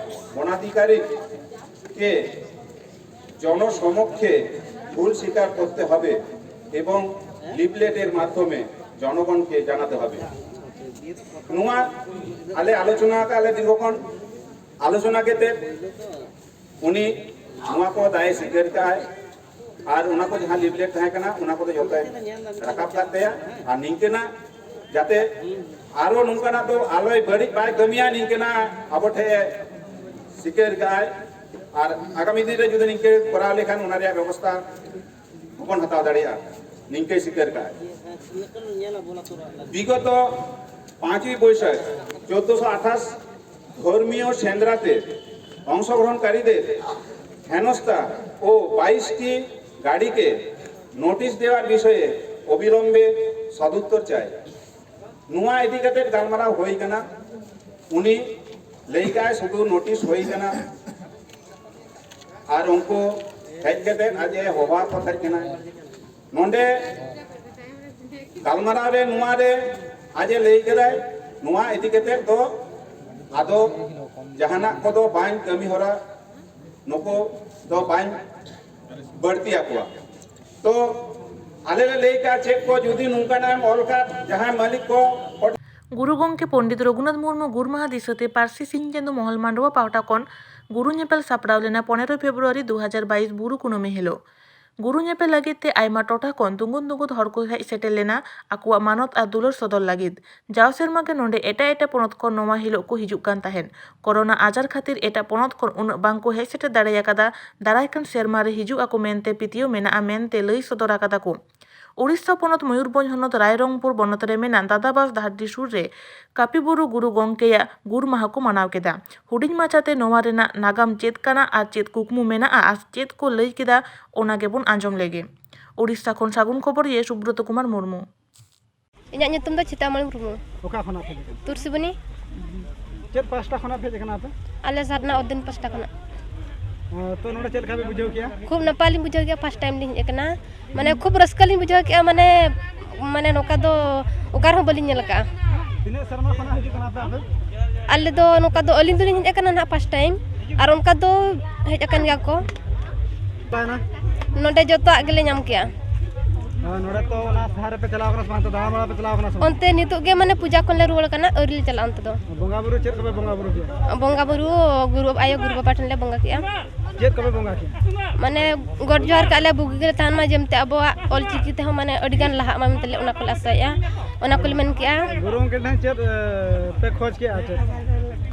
বনাধিকারীকে জনসমক্ষে ভুল স্বীকার করতে হবে এবং লিফলেটের মাধ্যমে জনগণকে জানাতে হবে। ᱱᱚᱣᱟ ᱟᱞᱮ ᱟᱞᱳᱪᱚᱱᱟ ᱟᱠᱟᱫ ᱞᱮ ᱫᱤᱨᱜᱷᱚᱠᱷᱚᱱ ᱟᱞᱳᱪᱚᱱᱟ ᱠᱟᱛᱮ ᱩᱱᱤ ᱱᱚᱣᱟ ᱠᱚ ᱫᱟᱭᱮ ᱥᱤᱠᱟᱹᱨ ᱠᱟᱜᱼᱟᱭ᱾ ᱟᱨ ᱚᱱᱟ ᱠᱚ ᱡᱟᱦᱟᱸ ᱞᱤᱯᱞᱮᱴ ᱛᱟᱦᱮᱸ ᱠᱟᱱᱟ, ᱚᱱᱟ ᱠᱚᱫᱚ ᱡᱚᱛᱚᱭ ᱨᱟᱠᱟᱵ ᱠᱟᱜ ᱛᱟᱭᱟ᱾ ᱟᱨ ᱱᱤᱝᱠᱟᱹᱱᱟᱜ ᱡᱟᱛᱮ ᱟᱨᱚ ᱱᱚᱝᱠᱟᱱᱟᱜ ᱫᱚ ᱟᱞᱚᱭ ᱵᱟᱹᱲᱤᱡ ᱵᱟᱭ ᱠᱟᱹᱢᱤᱭᱟ, ᱱᱤᱝᱠᱟᱹᱱᱟᱜ ᱟᱵᱚ ᱴᱷᱮᱱ ᱥᱤᱠᱟᱹᱨ ᱠᱟᱜᱼᱟᱭ᱾ ᱟᱨ ᱟᱜᱟᱢᱤ ᱫᱤᱱ ᱨᱮ ᱡᱩᱫᱤ ᱱᱤᱝᱠᱟᱹ ᱠᱚᱨᱟᱣ ᱞᱮᱠᱷᱟᱱ ᱚᱱᱟ ᱨᱮᱭᱟᱜ ᱵᱮᱵᱚᱥᱛᱷᱟ ᱵᱟᱵᱚᱱ ᱦᱟᱛᱟᱣ ᱫᱟᱲᱮᱭᱟᱜᱼᱟ᱾ ᱱᱤᱝᱠᱟᱹᱭ ᱥᱤᱠᱟᱹᱨ ᱠᱟᱜᱼᱟᱭ᱾ ᱵᱤᱜᱚᱛᱚ ᱯᱟᱸᱪᱣᱤ ᱵᱳᱭᱥᱟᱠᱷ ᱪᱳᱫᱽᱫᱳᱥᱚ ᱟᱴᱷᱟᱥ ᱫᱷᱚᱨᱢᱤᱭᱚ ᱥᱮᱸᱫᱽᱨᱟᱛᱮ ᱚᱝᱥᱚᱜᱨᱚᱦᱚᱱᱠᱟᱨᱤᱫᱮᱨ ᱦᱮᱱᱚᱥᱛᱟ ᱳ ᱵᱟᱭᱤᱥᱴᱤ ᱜᱟᱹᱰᱤ ᱠᱮ ᱱᱳᱴᱤᱥ ᱫᱮᱣᱟᱨ ᱵᱤᱥᱚᱭᱮ ᱚᱵᱤᱞᱚᱢᱵᱮ ᱥᱚᱫᱩᱛᱛᱚᱨ ᱪᱟᱭ᱾ ᱱᱚᱣᱟ ᱤᱫᱤ ᱠᱟᱛᱮ ᱜᱟᱞᱢᱟᱨᱟᱣ ᱦᱩᱭ ᱠᱟᱱᱟ᱾ ᱩᱱᱤ ᱞᱟᱹᱭ ᱠᱟᱜᱼᱟᱭ ᱥᱩᱫᱷᱩ ᱱᱳᱴᱤᱥ ᱦᱩᱭ ᱠᱟᱱᱟ, ᱟᱨ ᱩᱱᱠᱩ ᱦᱮᱡ ᱠᱟᱛᱮ ᱟᱡ ᱮ ᱦᱚᱦᱚᱣᱟᱫ ᱠᱚ ᱛᱟᱦᱮᱸ ᱠᱟᱱᱟ᱾ ᱱᱚᱰᱮ ᱜᱟᱞᱢᱟᱨᱟᱣ ᱨᱮ ᱱᱚᱣᱟ ᱨᱮ ᱟᱡ ᱮ ᱞᱟᱹᱭ ᱠᱮᱫᱟᱭ, ᱱᱚᱣᱟ ᱤᱫᱤ ᱠᱟᱛᱮ ᱫᱚ ᱟᱫᱚ ᱡᱟᱦᱟᱱᱟᱜ ᱠᱚᱫᱚ ᱵᱟᱹᱧ ᱠᱟᱹᱢᱤ ᱦᱚᱨᱟ, ᱱᱩᱠᱩ ᱫᱚ ᱵᱟᱹᱧ ᱵᱟᱹᱲᱛᱤ ᱟᱠᱚᱣᱟ᱾ ᱛᱚ ᱟᱞᱮ ᱞᱮ ᱞᱟᱹᱭ ᱠᱟᱜᱼᱟ, ᱪᱮᱫ ᱠᱚ ᱡᱩᱫᱤ ᱱᱚᱝᱠᱟᱱᱟᱜ ᱮᱢ ᱚᱞ ᱠᱷᱟᱱ ᱡᱟᱦᱟᱸᱭ ᱢᱟᱹᱞᱤᱠ ᱠᱚ ᱜᱩᱨᱩ ᱜᱚᱢᱠᱮ ᱯᱚᱱᱰᱤᱛ ᱨᱚᱜᱷᱩᱱᱟᱛᱷ ᱢᱩᱨᱢᱩ ᱜᱩᱨ ᱢᱟᱦᱟ ᱫᱤᱥᱟᱹᱛᱮ ᱯᱟᱹᱨᱥᱤ ᱥᱤᱧ ᱪᱟᱸᱫᱚ ᱢᱚᱦᱚᱞ ᱢᱟᱰᱣᱟ ᱯᱟᱦᱴᱟ ᱠᱷᱚᱱ ᱜᱩᱨᱩ ᱧᱮᱯᱮᱞ ᱥᱟᱯᱲᱟᱣ ᱞᱮᱱᱟ ᱯᱚᱱᱮᱨᱚ ᱯᱷᱮᱵᱽᱨᱩᱣᱟᱨᱤ ᱫᱩ ᱦᱟᱡᱟᱨ ᱵᱟᱭᱤᱥ ᱵᱩᱨᱩ ᱠᱩᱱᱟᱹᱢᱤ ᱦᱤᱞᱳᱜ᱾ ᱜᱩᱨᱩ ᱧᱮᱯᱮᱞ ᱞᱟᱹᱜᱤᱫ ᱛᱮ ᱟᱭᱢᱟ ᱴᱚᱴᱷᱟ ᱠᱷᱚᱱ ᱫᱩᱸᱜᱩᱫ ᱫᱩᱸᱜᱩᱫ ᱦᱚᱲ ᱠᱚ ᱦᱮᱡ ᱥᱮᱴᱮᱨ ᱞᱮᱱᱟ ᱟᱠᱚᱣᱟᱜ ᱢᱟᱱᱚᱛ ᱟᱨ ᱫᱩᱞᱟᱹᱲ ᱥᱚᱫᱚᱨ ᱞᱟᱹᱜᱤᱫ᱾ ᱡᱟᱣ ᱥᱮᱨᱢᱟ ᱜᱮ ᱱᱚᱰᱮ ᱮᱴᱟᱜ ᱮᱴᱟᱜ ᱯᱚᱱᱚᱛ ᱠᱷᱚᱱ ᱱᱚᱣᱟ ᱦᱤᱞᱳᱜ ᱠᱚ ᱦᱤᱡᱩᱜ ᱠᱟᱱ ᱛᱟᱦᱮᱸᱫ᱾ ᱠᱚᱨᱳᱱᱟ ᱟᱡᱟᱨ ᱠᱷᱟᱹᱛᱤᱨ ᱮᱴᱟᱜ ᱯᱚᱱᱚᱛ ᱠᱷᱚᱱ ᱩᱱᱟᱹᱜ ᱵᱟᱝ ᱠᱚ ᱦᱮᱡ ᱥᱮᱴᱮᱨ ᱫᱟᱲᱮ ᱟᱠᱟᱫᱟ᱾ ᱫᱟᱨᱟᱭ ᱠᱟᱱ ᱥᱮᱨᱢᱟ ᱨᱮ ᱦᱤᱡᱩᱜ ᱟᱠᱚ ᱢᱮᱱᱛᱮ ᱯᱟᱹᱛᱭᱟᱹᱣ ᱢᱮᱱᱟᱜᱼᱟ ᱢᱮᱱᱛᱮ ᱞᱟᱹᱭ ᱥᱚᱫᱚᱨ ᱟᱠᱟᱫᱟ ᱠᱚ᱾ ᱩᱲᱤᱥᱥᱟ ᱯᱚᱱᱚᱛ ᱢᱚᱭᱩᱨᱵᱷᱚᱸᱡᱽ ᱦᱚᱱᱚᱛ ᱨᱟᱭᱨᱚᱝᱯᱩᱨ ᱵᱚᱱᱚᱛ ᱨᱮ ᱢᱮᱱᱟᱜ ᱫᱟᱫᱟᱵᱟᱥ ᱰᱟᱦᱟᱨᱰᱤ ᱥᱩᱨ ᱨᱮ ᱠᱟᱹᱯᱤ ᱵᱩᱨᱩ ᱜᱩᱨᱩ ᱜᱚᱢᱠᱮᱭᱟᱜ ᱜᱩᱨ ᱢᱟᱦᱟ ᱠᱚ ᱢᱟᱱᱟᱣ ᱠᱮᱫᱟ᱾ ᱦᱩᱰᱤᱧ ᱢᱟᱪᱷᱟᱛᱮ ᱱᱚᱣᱟ ᱨᱮᱱᱟᱜ ᱱᱟᱜᱟᱢ ᱪᱮᱫ ᱠᱟᱱᱟ ᱟᱨ ᱪᱮᱫ ᱠᱩᱠᱢᱩ ᱢᱮᱱᱟᱜᱼᱟ ᱟᱨ ᱪᱮᱫ ᱠᱚ ᱞᱟᱹᱭ ᱠᱮᱫᱟ, ᱚᱱᱟ ᱜᱮᱵᱚᱱ ᱟᱸᱡᱚᱢ ᱞᱮᱜᱮ᱾ ᱩᱲᱤᱥᱥᱟ ᱠᱷᱚᱱ ᱥᱟᱹᱜᱩᱱ ᱠᱷᱚᱵᱚᱨ ᱤᱭᱟᱹ ᱥᱩᱵᱨᱚᱛ ᱠᱩᱢᱟᱨ ᱢᱩᱨᱢᱩ᱾ ᱤᱧᱟᱹᱜ ᱧᱩᱛᱩᱢ ᱫᱚ ᱪᱷᱤᱛᱟᱢᱚᱬᱤ ᱢᱩᱨᱢᱩ᱾ ᱚᱠᱟ ᱠᱷᱚᱱᱟᱜ ᱯᱮ ᱦᱮᱡ ᱟᱠᱟᱱᱟ? ᱛᱩᱨᱥᱤᱵᱚᱱᱤ᱾ ᱪᱮᱫ ᱯᱟᱦᱴᱟ ᱠᱷᱚᱱᱟᱜ ᱯᱮ ᱦᱮᱡ ᱟᱠᱟᱱᱟ ᱟᱯᱮ? ᱟᱞᱮ ᱥᱟᱨᱱᱟ ᱩᱫᱤᱱ ᱯᱟᱦᱴᱟ ᱠᱷᱚᱱᱟᱜ᱾ ᱚ, ᱛᱚ ᱱᱚᱰᱮ ᱪᱮᱫ ᱞᱮᱠᱟ ᱯᱮ ᱵᱩᱡᱷᱟᱹᱣ ᱠᱮᱜᱼᱟ? ᱠᱷᱩᱵ ᱱᱟᱯᱟᱭ ᱞᱤᱧ ᱵᱩᱡᱷᱟᱹᱣ ᱠᱮᱜᱼᱟ, first time ᱞᱤᱧ ᱦᱮᱡ ᱟᱠᱟᱱᱟ᱾ ᱢᱟᱱᱮ ᱠᱷᱩᱵ ᱨᱟᱹᱥᱠᱟᱹ ᱞᱤᱧ ᱵᱩᱡᱷᱟᱹᱣ ᱠᱮᱜᱼᱟ, ᱢᱟᱱᱮ, ᱢᱟᱱᱮ ᱱᱚᱝᱠᱟ ᱫᱚ ᱚᱠᱟ ᱨᱮᱦᱚᱸ ᱵᱟᱹᱞᱤᱧ ᱧᱮᱞ ᱟᱠᱟᱜᱼᱟ᱾ ᱛᱤᱱᱟᱹᱜ ᱥᱮᱨᱢᱟ ᱠᱷᱚᱱᱟᱜ ᱦᱤᱡᱩᱜ ᱠᱟᱱᱟ ᱯᱮ ᱟᱯᱮ? ᱟᱞᱮ ᱫᱚ ᱱᱚᱝᱠᱟ ᱫᱚ ᱟᱹᱞᱤᱧ ᱫᱚᱞᱤᱧ ᱦᱮᱡ ᱟᱠᱟᱱᱟ ᱱᱟᱦᱟᱜ first time, ᱟᱨ ᱚᱱᱠᱟ ᱫᱚ ᱦᱮᱡ ᱟᱠᱟᱱ ᱜᱮᱭᱟ ᱠᱚ᱾ ᱛᱟᱦᱮᱱᱟ? ᱱᱚᱰᱮ ᱡᱚᱛᱚᱣᱟᱜ ᱜᱮᱞᱮ ᱧᱟᱢ ᱠᱮᱜᱼᱟ᱾ ᱟᱨ ᱱᱚᱰᱮ ᱛᱚ ᱚᱱᱟ ᱥᱟᱦᱟᱨ ᱨᱮᱯᱮ ᱪᱟᱞᱟᱣ ᱠᱟᱱᱟ ᱥᱮ ᱵᱟᱝ? ᱛᱚ ᱫᱟᱬᱟ ᱵᱟᱲᱟ ᱯᱮ ᱪᱟᱞᱟᱣ ᱠᱟᱱᱟ ᱥᱮ ᱵᱟᱝ? ᱚᱱᱛᱮ ᱱᱤᱛᱚᱜ ᱜᱮ ᱢᱟᱱᱮ ᱯᱩᱡᱟ ᱠᱷᱚᱱ ᱞᱮ ᱨᱩᱣᱟᱹᱲ ᱠᱟᱱᱟ, ᱟᱹᱣᱨᱤ ᱞᱮ ᱪᱟᱞᱟᱜᱼᱟ ᱚᱱᱛᱮ ᱫᱚ᱾ ᱵᱚᱸᱜᱟ ᱵᱩᱨᱩ ᱪᱮᱫ ᱠᱚᱯᱮ ᱵᱚᱸᱜᱟ ᱵᱩᱨᱩ ᱠᱮᱜᱼᱟ? ᱵᱚᱸᱜᱟ ᱵᱩᱨᱩ ᱜᱩᱨᱩ ᱟᱭᱳ ᱜᱩᱨᱩ ᱵᱟᱵᱟ ᱴᱷᱮᱱ ᱞᱮ ᱵᱚᱸᱜᱟ ᱠᱮᱜᱼᱟ᱾ ᱪᱮᱫ ᱠᱚᱯᱮ ᱵᱚᱸᱜᱟ ᱠᱮᱜᱼᱟ? ᱢᱟᱱᱮ ᱜᱚᱰ ᱡᱚᱦᱟᱨ ᱠᱟᱜ ᱞᱮ ᱵᱩᱜᱤ ᱜᱮᱞᱮ ᱛᱟᱦᱮᱱ ᱢᱟ, ᱡᱮᱢᱛᱮ ᱟᱵᱚᱣᱟᱜ ᱚᱞᱪᱤᱠᱤ ᱛᱮᱦᱚᱸ ᱢᱟᱱᱮ ᱟᱹᱰᱤ ᱜᱟᱱ ᱞᱟᱦᱟᱜ ᱢᱟ ᱢᱮᱱᱛᱮ ᱞᱮ ᱚᱱᱟ ᱠᱚᱞᱮ ᱟᱥᱟᱭᱮᱜᱼᱟ, ᱚᱱᱟ ᱠᱚᱞᱮ ᱢᱮᱱ ᱠᱮᱜᱼᱟ᱾ ᱜᱩᱨᱩ ᱜᱚᱢᱠᱮ ᱴᱷᱮᱱ ᱪᱮᱫ, ᱮ, ᱯᱮ ᱠᱷᱚᱡᱽ ᱠᱮᱜᱼᱟ ᱪᱮᱫ?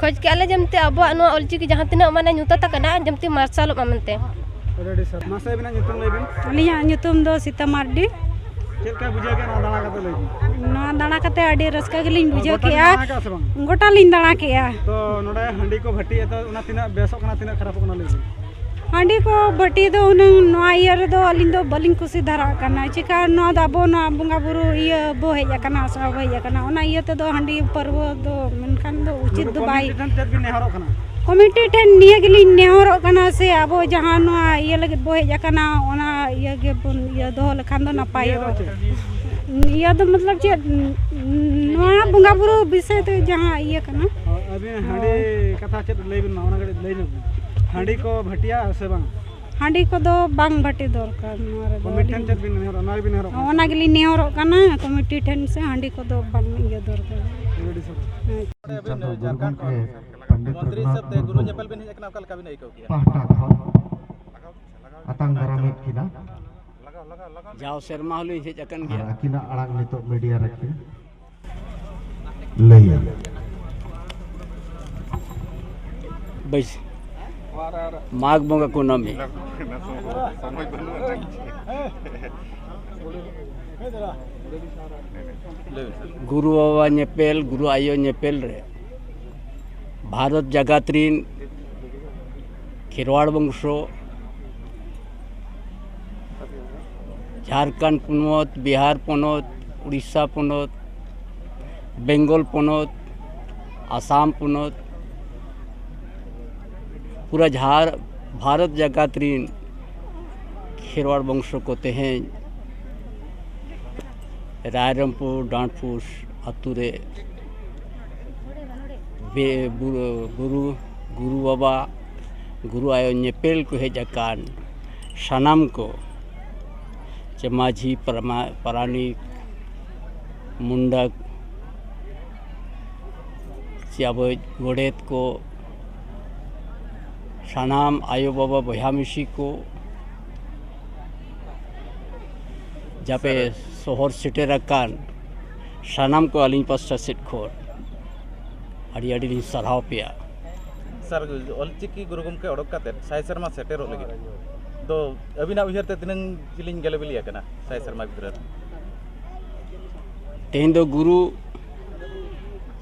ᱠᱷᱚᱡᱽ ᱠᱮᱜᱼᱟ ᱞᱮ ᱡᱮᱢᱛᱮ ᱟᱵᱚᱣᱟᱜ ᱱᱚᱣᱟ ᱚᱞᱪᱤᱠᱤ ᱡᱟᱦᱟᱸ ᱛᱤᱱᱟᱹᱜ ᱢᱟᱱᱮ ᱧᱩᱛᱟᱹᱛ ᱟᱠᱟᱱᱟ, ᱡᱮᱢᱛᱮ ᱢᱟᱨᱥᱟᱞᱚᱜ ᱢᱟ ᱢᱮᱱᱛᱮ᱾ ᱟᱹᱰᱤ ᱟᱹᱰᱤ ᱥᱟᱨᱦᱟᱣ᱾ ᱢᱟᱥᱮ ᱟᱹᱵᱤᱱᱟᱜ ᱧᱩᱛᱩᱢ ᱞᱟᱹᱭ ᱵᱤᱱ᱾ ᱟᱹᱞᱤᱧᱟᱜ ᱧᱩᱛᱩᱢ ᱫᱚ ᱥᱤᱛᱟ ᱢᱟᱨᱰᱤ᱾ ᱪᱮᱫ ᱞᱮᱠᱟ ᱵᱩᱡᱷᱟᱹᱣ ᱠᱮᱜᱼᱟ ᱱᱚᱣᱟ ᱫᱟᱬᱟ ᱠᱟᱛᱮ ᱞᱟᱹᱭ ᱵᱤᱱ? ᱱᱚᱣᱟ ᱫᱟᱬᱟ ᱠᱟᱛᱮ ᱟᱹᱰᱤ ᱨᱟᱹᱥᱠᱟᱹ ᱜᱮᱞᱤᱧ ᱵᱩᱡᱷᱟᱹᱣ ᱜᱚᱴᱟ ᱵᱤᱱ ᱠᱮᱜᱼᱟ᱾ ᱫᱟᱬᱟ ᱠᱟᱜᱼᱟ ᱥᱮ ᱵᱟᱝ? ᱜᱚᱴᱟ ᱞᱤᱧ ᱫᱟᱬᱟ ᱠᱮᱜᱼᱟ᱾ ᱛᱚ ᱱᱚᱰᱮ ᱦᱟᱺᱰᱤ ᱠᱚ ᱵᱷᱟᱹᱴᱤᱭᱮᱫ ᱫᱚ, ᱚᱱᱟ ᱛᱤᱱᱟᱹᱜ ᱵᱮᱥᱚᱜ ᱠᱟᱱᱟ, ᱛᱤᱱᱟᱹᱜ ᱠᱷᱟᱨᱟᱯᱚᱜ ᱠᱟᱱᱟ, ᱞᱟᱹᱭ ᱵᱤᱱ᱾ ᱦᱟᱺᱰᱤ ᱠᱚ ᱵᱷᱟᱹᱴᱤ ᱫᱚ ᱦᱩᱱᱟᱹᱝ ᱱᱚᱣᱟ ᱤᱭᱟᱹ ᱨᱮᱫᱚ ᱟᱹᱞᱤᱧ ᱫᱚ ᱵᱟᱹᱞᱤᱧ ᱠᱩᱥᱤ ᱫᱷᱟᱨᱟᱜ ᱠᱟᱱᱟ᱾ ᱪᱮᱠᱟ ᱱᱚᱣᱟ ᱫᱚ ᱟᱵᱚ ᱱᱚᱣᱟ ᱵᱚᱸᱜᱟ ᱵᱩᱨᱩ ᱤᱭᱟᱹ ᱵᱚ ᱦᱮᱡ ᱟᱠᱟᱱᱟ, ᱟᱥᱲᱟ ᱵᱚ ᱦᱮᱡ ᱟᱠᱟᱱᱟ, ᱚᱱᱟ ᱤᱭᱟᱹ ᱛᱮᱫᱚ ᱦᱟᱺᱰᱤ ᱯᱟᱹᱨᱣᱟᱹ ᱫᱚ ᱢᱮᱱᱠᱷᱟᱱ ᱫᱚ ᱩᱪᱤᱛ ᱱᱩᱠᱩ ᱫᱚ ᱵᱟᱭ᱾ ᱠᱚᱢᱤᱴᱤ ᱴᱷᱮᱱ ᱪᱮᱫ ᱵᱤᱱ ᱱᱮᱦᱚᱨᱚᱜ ᱠᱟᱱᱟ? ᱠᱚᱢᱤᱴᱤ ᱴᱷᱮᱱ ᱱᱤᱭᱟᱹ ᱜᱮᱞᱤᱧ ᱱᱮᱦᱚᱨᱚᱜ ᱠᱟᱱᱟ, ᱥᱮ ᱟᱵᱚ ᱡᱟᱦᱟᱸ ᱱᱚᱣᱟ ᱤᱭᱟᱹ ᱞᱟᱹᱜᱤᱫ ᱵᱚ ᱦᱮᱡ ᱟᱠᱟᱱᱟ, ᱚᱱᱟ ᱤᱭᱟᱹ ᱜᱮᱵᱚᱱ ᱤᱭᱟᱹ ᱫᱚᱦᱚ ᱞᱮᱠᱷᱟᱱ ᱫᱚ ᱱᱟᱯᱟᱭᱚᱜᱼᱟ᱾ ᱤᱭᱟᱹ ᱫᱚ ᱢᱚᱛᱞᱚᱵ ᱪᱮᱫ, ᱱᱚᱣᱟ ᱵᱚᱸᱜᱟ ᱵᱩᱨᱩ ᱵᱤᱥᱚᱭ ᱛᱮ ᱡᱟᱦᱟᱸ ᱤᱭᱟᱹ ᱠᱟᱱᱟ᱾ ᱟᱹᱵᱤᱱ ᱦᱟᱺᱰᱤ ᱠᱟᱛᱷᱟ ᱪᱮᱫ ᱞᱟᱹᱭ ᱵᱤᱱ ᱢᱟ, ᱚᱱᱟ ᱠᱟᱹᱴᱤᱡ ᱞᱟᱹᱭ ᱧᱚᱜ ᱵᱤᱱ᱾ ᱦᱟᱺᱰᱤ ᱠᱚ ᱵᱷᱟᱹᱴᱤᱭᱟ ᱥᱮ ᱵᱟᱝ? ᱦᱟᱺᱰᱤ ᱠᱚᱫᱚ ᱵᱟᱝ ᱵᱷᱟᱹᱴᱤ ᱫᱚᱨᱠᱟᱨ ᱱᱚᱣᱟ ᱨᱮᱫᱚ᱾ ᱠᱚᱢᱤᱴᱤ ᱴᱷᱮᱱ ᱪᱮᱫ ᱵᱤᱱ ᱱᱮᱦᱚᱨᱚᱜ, ᱚᱱᱟ ᱜᱮᱵᱤᱱ ᱱᱮᱦᱚᱨᱚᱜ ᱠᱟᱱᱟ? ᱚᱱᱟ ᱜᱮᱞᱤᱧ ᱱᱮᱦᱚᱨᱚᱜ ᱠᱟᱱᱟ, ᱠᱚᱢᱤᱴᱤ ᱴᱷᱮᱱ ᱥᱮ ᱦᱟᱺᱰᱤ ᱠᱚᱫᱚ ᱵᱟᱝ ᱤᱭᱟᱹ ᱫᱚᱨᱠᱟᱨ᱾ ᱟᱹᱰᱤ ᱥᱟᱨᱦᱟᱣ᱾ ᱦᱮᱸ᱾ ᱪᱟᱸᱫᱚ ᱜᱩᱨᱩ ᱜᱚᱢᱠᱮ ᱯᱚᱱᱰᱤᱛ ᱢᱚᱱᱛᱨᱤ ᱨᱚᱜᱷᱩᱱᱟᱛᱷ ᱦᱤᱥᱟᱹᱵ ᱛᱮ ᱜᱩᱨᱩ ᱢᱩᱨᱢᱩ ᱧᱮᱯᱮᱞ ᱵᱤᱱ ᱦᱮᱡ ᱟᱠᱟᱱᱟ, ᱚᱠᱟ ᱞᱮᱠᱟ ᱵᱤᱱ ᱟᱹᱭᱠᱟᱹᱣ ᱠᱮᱜᱼᱟ? ᱯᱟᱦᱴᱟ ᱠᱷᱚᱱ ᱟᱛᱟᱝ ᱫᱟᱨᱟᱢᱮᱫ ᱠᱤᱱᱟ᱾ ᱡᱟᱣ ᱥᱮᱨᱢᱟ ᱦᱚᱸᱞᱤᱧ ᱦᱮᱡ ᱟᱠᱟᱱ ᱟᱨ ᱜᱮᱭᱟ᱾ ᱟᱹᱠᱤᱱᱟᱜ ᱟᱲᱟᱝ ᱱᱤᱛᱚᱜ ᱢᱤᱰᱤᱭᱟ ᱨᱮᱠᱤᱱ ᱞᱟᱹᱭᱟ᱾ ᱵᱟᱹᱭᱥ-, ᱢᱟᱜᱽ ᱵᱚᱸᱜᱟ ᱠᱩᱱᱟᱹᱢᱤ᱾ ᱜᱩᱨᱩ ᱵᱟᱵᱟ ᱧᱮᱯᱮᱞ, ᱜᱩᱨᱩ ᱟᱭᱳ ᱧᱮᱯᱮᱞ ᱨᱮ ᱵᱷᱟᱨᱚᱛ ᱡᱟᱠᱟᱛ ᱨᱤᱱ ᱠᱷᱮᱨᱣᱟᱲ ᱵᱚᱝᱥᱚ, ᱡᱷᱟᱲᱠᱷᱚᱸᱰ ᱯᱚᱱᱚᱛ, ᱵᱤᱦᱟᱨ ᱯᱚᱱᱚᱛ, ᱩᱲᱤᱥᱥᱟ ᱯᱚᱱᱚᱛ, ᱵᱮᱝᱜᱚᱞ ᱯᱚᱱᱚᱛ, ᱟᱥᱟᱢ ᱯᱚᱱᱚᱛ, ᱯᱩᱨᱟᱹ ᱡᱷᱟᱲ-, ᱵᱷᱟᱨᱚᱛ ᱡᱟᱠᱟᱛ ᱨᱤᱱ ᱠᱷᱮᱨᱣᱟᱲ ᱵᱚᱝᱥᱚ ᱠᱚ ᱛᱮᱦᱮᱧ ᱨᱟᱭᱨᱚᱝᱯᱩᱨ ᱰᱟᱸᱰᱯᱩᱥ ᱟᱛᱳ ᱨᱮ ᱵᱮ-, ᱵᱩᱨᱩ, ᱜᱩᱨᱩ, ᱜᱩᱨᱩ ᱵᱟᱵᱟ, ᱜᱩᱨᱩ ᱟᱭᱳ ᱧᱮᱯᱮᱞ ᱠᱚ ᱦᱮᱡ ᱟᱠᱟᱱ ᱥᱟᱱᱟᱢ ᱠᱚ, ᱪᱮ ᱢᱟᱹᱡᱷᱤ, ᱯᱟᱨᱢᱟ-, ᱯᱟᱨᱟᱱᱤᱠ, ᱢᱩᱱᱰᱟ, ᱪᱮ ᱟᱵᱚ ᱜᱚᱰᱮᱛ ᱠᱚ, ᱥᱟᱱᱟᱢ ᱟᱭᱳ ᱵᱟᱵᱟ ᱵᱚᱭᱦᱟ ᱢᱤᱥᱤ ᱠᱚ, ᱡᱟᱯᱮ ᱥᱚᱦᱚᱨ ᱥᱮᱴᱮᱨ ᱟᱠᱟᱱ ᱥᱟᱱᱟᱢ ᱠᱚ ᱟᱹᱞᱤᱧ ᱯᱟᱥᱴᱟ ᱥᱮᱫ ᱠᱷᱚᱱ ᱟᱹᱰᱤ ᱟᱹᱰᱤ ᱞᱤᱧ ᱥᱟᱨᱦᱟᱣ ᱯᱮᱭᱟ᱾ ᱥᱟᱨ, ᱚᱞᱪᱤᱠᱤ ᱜᱩᱨᱩ ᱜᱚᱢᱠᱮ ᱚᱰᱚᱠ ᱠᱟᱛᱮᱫ ᱥᱟᱭ ᱥᱮᱨᱢᱟ ᱥᱮᱴᱮᱨᱚᱜ ᱞᱟᱹᱜᱤᱫ ᱫᱚ ᱟᱹᱵᱤᱱᱟᱜ ᱩᱭᱦᱟᱹᱨ ᱛᱮ ᱛᱤᱱᱟᱹᱝ ᱡᱤᱞᱤᱧ ᱜᱮᱞᱮ ᱵᱤᱞᱤ ᱟᱠᱟᱱᱟ ᱥᱟᱭ ᱥᱮᱨᱢᱟ ᱵᱷᱤᱛᱨᱤ ᱨᱮ? ᱛᱮᱦᱮᱧ ᱫᱚ ᱜᱩᱨᱩ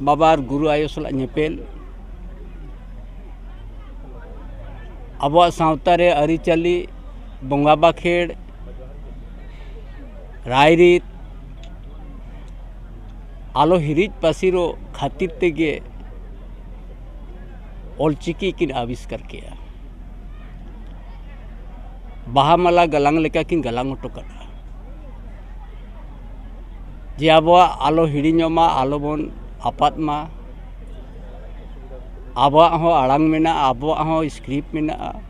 ᱵᱟᱵᱟ ᱟᱨ ᱜᱩᱨᱩ ᱟᱭᱳ ᱥᱟᱞᱟᱜ ᱧᱮᱯᱮᱞ, ᱟᱵᱚᱣᱟᱜ ᱥᱟᱶᱛᱟ ᱨᱮ ᱟᱹᱨᱤᱪᱟᱹᱞᱤ, ᱵᱚᱸᱜᱟ ᱵᱟᱠᱷᱮᱲ, ᱨᱟᱭᱨᱤᱛ ᱟᱞᱚ ᱦᱤᱨᱤᱡ ᱯᱟᱹᱥᱤᱨᱚᱜ ᱠᱷᱟᱹᱛᱤᱨ ᱛᱮᱜᱮ ᱚᱞᱪᱤᱠᱤ ᱠᱤᱱ ᱟᱵᱤᱥᱠᱟᱨ ᱠᱮᱜᱼᱟ᱾ ᱵᱟᱦᱟ ᱢᱟᱞᱟ ᱜᱟᱞᱟᱝ ᱞᱮᱠᱟ ᱠᱤᱱ ᱜᱟᱞᱟᱝ ᱦᱚᱴᱚ ᱠᱟᱜᱼᱟ, ᱡᱮ ᱟᱵᱚᱣᱟᱜ ᱟᱞᱚ ᱦᱤᱲᱤᱧᱚᱜ ᱢᱟ, ᱟᱞᱚ ᱵᱚᱱ ᱟᱯᱟᱫ ᱢᱟ᱾ ᱟᱵᱚᱣᱟᱜ ᱦᱚᱸ ᱟᱲᱟᱝ ᱢᱮᱱᱟᱜᱼᱟ, ᱟᱵᱚᱣᱟᱜ ᱦᱚᱸ ᱥᱠᱨᱤᱯᱴ ᱢᱮᱱᱟᱜᱼᱟ,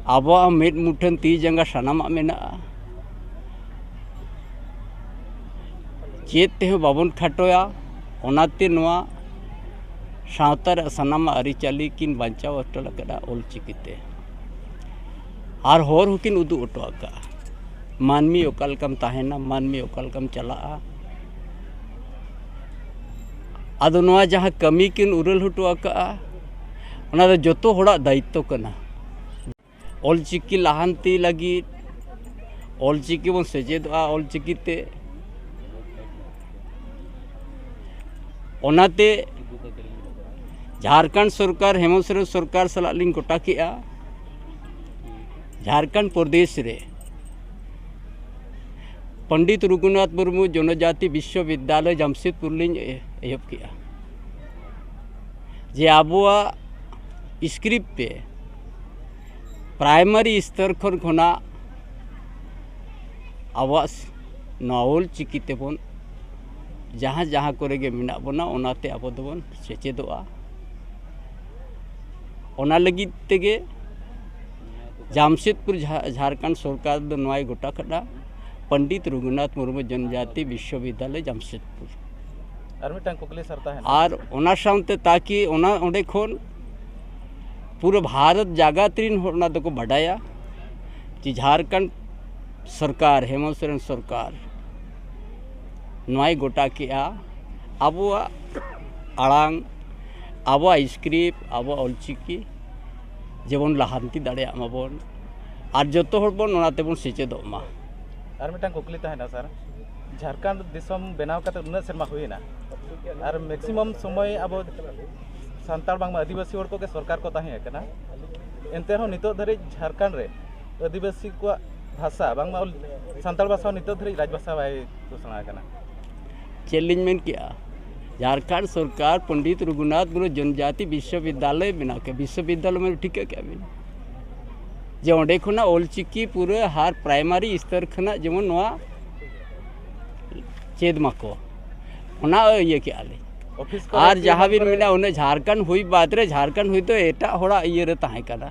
ᱟᱵᱚᱣᱟᱜ ᱦᱚᱸ ᱢᱤᱫ ᱢᱩᱴᱷᱟᱹᱱ ᱛᱤ ᱡᱟᱸᱜᱟ ᱥᱟᱱᱟᱢᱟᱜ ᱢᱮᱱᱟᱜᱼᱟ᱾ ᱪᱮᱫ ᱛᱮᱦᱚᱸ ᱵᱟᱵᱚᱱ ᱠᱷᱟᱴᱚᱭᱟ᱾ ᱚᱱᱟᱛᱮ ᱱᱚᱣᱟ ᱥᱟᱶᱛᱟ ᱨᱮᱭᱟᱜ ᱥᱟᱱᱟᱢᱟᱜ ᱟᱹᱨᱤᱪᱟᱹᱞᱤ ᱠᱤᱱ ᱵᱟᱧᱪᱟᱣ ᱦᱚᱴᱚ ᱟᱠᱟᱫᱟ ᱚᱞᱪᱤᱠᱤ ᱛᱮ᱾ ᱟᱨ ᱦᱚᱨ ᱦᱚᱸᱠᱤᱱ ᱩᱫᱩᱜ ᱦᱚᱴᱚ ᱟᱠᱟᱫᱼᱟ, ᱢᱟᱹᱱᱢᱤ ᱚᱠᱟ ᱞᱮᱠᱟᱢ ᱛᱟᱦᱮᱱᱟ, ᱢᱟᱹᱱᱢᱤ ᱚᱠᱟ ᱞᱮᱠᱟᱢ ᱪᱟᱞᱟᱜᱼᱟ᱾ ᱟᱫᱚ ᱱᱚᱣᱟ ᱡᱟᱦᱟᱸ ᱠᱟᱹᱢᱤ ᱠᱤᱱ ᱩᱨᱟᱹᱞ ᱦᱚᱴᱚ ᱟᱠᱟᱫᱼᱟ, ᱚᱱᱟ ᱫᱚ ᱡᱚᱛᱚ ᱦᱚᱲᱟᱜ ᱫᱟᱭᱤᱛᱛᱚ ᱠᱟᱱᱟ᱾ ᱚᱞᱪᱤᱠᱤ ᱞᱟᱦᱟᱱᱛᱤ ᱞᱟᱹᱜᱤᱫ, ᱚᱞᱪᱤᱠᱤ ᱵᱚᱱ ᱥᱮᱪᱮᱫᱚᱜᱼᱟ ᱚᱞᱪᱤᱠᱤ ᱛᱮ᱾ ᱚᱱᱟᱛᱮ ᱡᱷᱟᱲᱠᱷᱚᱸᱰ ᱥᱚᱨᱠᱟᱨ, ᱦᱮᱢᱚᱱᱛ ᱥᱚᱨᱮᱱ ᱥᱚᱨᱠᱟᱨ ᱥᱟᱞᱟᱜ ᱞᱤᱧ ᱜᱚᱴᱟ ᱠᱮᱜᱼᱟ, ᱡᱷᱟᱲᱠᱷᱚᱸᱰ ᱯᱨᱚᱫᱮᱥ ᱨᱮ ᱯᱚᱱᱰᱤᱛ ᱨᱚᱜᱷᱩᱱᱟᱛᱷ ᱢᱩᱨᱢᱩ ᱡᱚᱱᱚᱡᱟᱛᱤ ᱵᱤᱥᱥᱚᱵᱤᱫᱽᱫᱟᱞᱚᱭ ᱡᱟᱢᱥᱮᱫᱽᱯᱩᱨ ᱞᱤᱧ ᱮ-, ᱮᱦᱚᱵ ᱠᱮᱜᱼᱟ, ᱡᱮ ᱟᱵᱚᱣᱟᱜ ᱥᱠᱨᱤᱯᱴ ᱛᱮ ᱯᱨᱟᱭᱢᱟᱨᱤ ᱥᱛᱚᱨ ᱠᱷᱚᱱ ᱠᱷᱚᱱᱟᱜ ᱟᱵᱚᱣᱟᱜ ᱱᱚᱣᱟ ᱚᱞ ᱪᱤᱠᱤ ᱛᱮᱵᱚᱱ ᱡᱟᱦᱟᱸ ᱡᱟᱦᱟᱸ ᱠᱚᱨᱮ ᱜᱮ ᱢᱮᱱᱟᱜ ᱵᱚᱱᱟ, ᱚᱱᱟᱛᱮ ᱟᱵᱚ ᱫᱚᱵᱚᱱ ᱥᱮᱪᱮᱫᱚᱜᱼᱟ᱾ ᱚᱱᱟ ᱞᱟᱹᱜᱤᱫ ᱛᱮᱜᱮ ᱡᱟᱢᱥᱮᱫᱽᱯᱩᱨ ᱡᱷᱟ-, ᱡᱷᱟᱲᱠᱷᱚᱸᱰ ᱥᱚᱨᱠᱟᱨ ᱫᱚ ᱱᱚᱣᱟᱭ ᱜᱚᱴᱟ ᱠᱟᱫᱟ, ᱯᱚᱱᱰᱤᱛ ᱨᱚᱜᱷᱩᱱᱟᱛᱷ ᱢᱩᱨᱢᱩ ᱡᱚᱱᱡᱟᱛᱤ ᱵᱤᱥᱥᱚᱵᱤᱫᱽᱫᱟᱞᱚᱭ ᱡᱟᱢᱥᱮᱫᱽᱯᱩᱨ᱾ ᱟᱨ ᱢᱤᱫᱴᱟᱝ ᱠᱩᱠᱞᱤ ᱥᱟᱨᱛᱟ ᱦᱮᱱᱟᱜᱼᱟ᱾ ᱟᱨ ᱚᱱᱟ ᱥᱟᱶᱛᱮ ᱛᱟᱠᱤ ᱚᱱᱟ ᱚᱸᱰᱮ ᱠᱷᱚᱱ ᱯᱩᱨᱟᱹ ᱵᱷᱟᱨᱚᱛ ᱡᱟᱜᱟᱛ ᱨᱤᱱ ᱦᱚᱲ ᱚᱱᱟ ᱫᱚᱠᱚ ᱵᱟᱰᱟᱭᱟ ᱡᱮ ᱡᱷᱟᱲᱠᱷᱚᱸᱰ ᱥᱚᱨᱠᱟᱨ, ᱦᱮᱢᱚᱱᱛ ᱥᱚᱨᱮᱱ ᱥᱚᱨᱠᱟᱨ ᱱᱚᱣᱟᱭ ᱜᱚᱴᱟ ᱠᱮᱜᱼᱟ, ᱟᱵᱚᱣᱟᱜ ᱟᱲᱟᱝ, ᱟᱵᱚᱣᱟᱜ ᱥᱠᱨᱤᱯᱴ, ᱟᱵᱚᱣᱟᱜ ᱚᱞᱪᱤᱠᱤ ᱡᱮᱢᱚᱱ ᱞᱟᱦᱟᱱᱛᱤ ᱫᱟᱲᱮᱭᱟᱜ ᱢᱟᱵᱚᱱ ᱟᱨ ᱡᱚᱛᱚ ᱦᱚᱲ ᱵᱚᱱ ᱚᱱᱟ ᱛᱮᱵᱚᱱ ᱥᱮᱪᱮᱫᱚᱜ ᱢᱟ᱾ ᱟᱨ ᱢᱤᱫᱴᱟᱝ ᱠᱩᱠᱞᱤ ᱛᱟᱦᱮᱱᱟ ᱥᱟᱨ, ᱡᱷᱟᱲᱠᱷᱚᱸᱰ ᱫᱤᱥᱚᱢ ᱵᱮᱱᱟᱣ ᱠᱟᱛᱮ ᱩᱱᱟᱹᱜ ᱥᱮᱨᱢᱟ ᱦᱩᱭᱮᱱᱟ, ᱟᱨ ᱢᱮᱠᱥᱤᱢᱟᱢ ᱥᱚᱢᱚᱭ ᱟᱵᱚ ᱥᱟᱱᱛᱟᱲ ᱵᱟᱝᱢᱟ ᱟᱹᱫᱤᱵᱟᱹᱥᱤ ᱦᱚᱲ ᱠᱚᱜᱮ ᱥᱚᱨᱠᱟᱨ ᱠᱚ ᱛᱟᱦᱮᱸ ᱠᱟᱱᱟ, ᱮᱱᱛᱮ ᱨᱮᱦᱚᱸ ᱱᱤᱛᱚᱜ ᱫᱷᱟᱹᱨᱤᱡ ᱡᱷᱟᱲᱠᱷᱚᱸᱰ ᱨᱮ ᱟᱹᱫᱤᱵᱟᱹᱥᱤ ᱠᱚᱣᱟᱜ ᱵᱷᱟᱥᱟ ᱵᱟᱝᱢᱟ ᱚᱞ-, ᱥᱟᱱᱛᱟᱲ ᱵᱷᱟᱥᱟ ᱦᱚᱸ ᱱᱤᱛᱚᱜ ᱫᱷᱟᱹᱨᱤᱡ ᱨᱟᱡᱽ ᱵᱷᱟᱥᱟ ᱵᱟᱭ ᱜᱷᱳᱥᱚᱱᱟ ᱟᱠᱟᱱᱟ᱾ ᱪᱮᱫ ᱞᱤᱧ ᱢᱮᱱ ᱠᱮᱜᱼᱟ, ᱡᱷᱟᱲᱠᱷᱚᱸᱰ ᱥᱚᱨᱠᱟᱨ ᱯᱚᱱᱰᱤᱛ ᱨᱚᱜᱷᱩᱱᱟᱛᱷ ᱢᱩᱨᱢᱩ ᱡᱚᱱᱡᱟᱛᱤ ᱵᱤᱥᱥᱚᱵᱤᱫᱽᱫᱟᱞᱚᱭ ᱵᱮᱱᱟᱣ ᱠᱮᱫ᱾ ᱵᱤᱥᱥᱚᱵᱤᱫᱽᱫᱟᱞᱚᱭ ᱢᱟᱱᱮ ᱴᱷᱤᱠᱟᱹ ᱠᱮᱫᱼᱟ ᱵᱤᱱ ᱡᱮ ᱚᱸᱰᱮ ᱠᱷᱚᱱᱟᱜ ᱚᱞᱪᱤᱠᱤ ᱯᱩᱨᱟᱹ ᱦᱟᱨ ᱯᱨᱟᱭᱢᱟᱨᱤ ᱥᱛᱚᱨ ᱠᱷᱚᱱᱟᱜ ᱡᱮᱢᱚᱱ ᱱᱚᱣᱟ ᱪᱮᱫ ᱢᱟᱠᱚ, ᱚᱱᱟ ᱤᱭᱟᱹ ᱠᱮᱜᱼᱟ ᱞᱮ᱾ ᱚᱯᱷᱤᱥ ᱠᱚᱨᱮ ᱟᱨ ᱪᱮ ᱡᱟᱦᱟᱸ ᱵᱟᱝ ᱵᱤᱱ ᱠᱚᱨᱮ? ᱢᱮᱱᱟ, ᱚᱱᱮ ᱡᱷᱟᱲᱠᱷᱚᱸᱰ ᱦᱩᱭ ᱵᱟᱫᱽ ᱨᱮ, ᱡᱷᱟᱲᱠᱷᱚᱸᱰ ᱦᱩᱭ ᱫᱚ ᱮᱴᱟᱜ ᱦᱚᱲᱟᱜ ᱤᱭᱟᱹ ᱨᱮ ᱛᱟᱦᱮᱸ ᱠᱟᱱᱟ᱾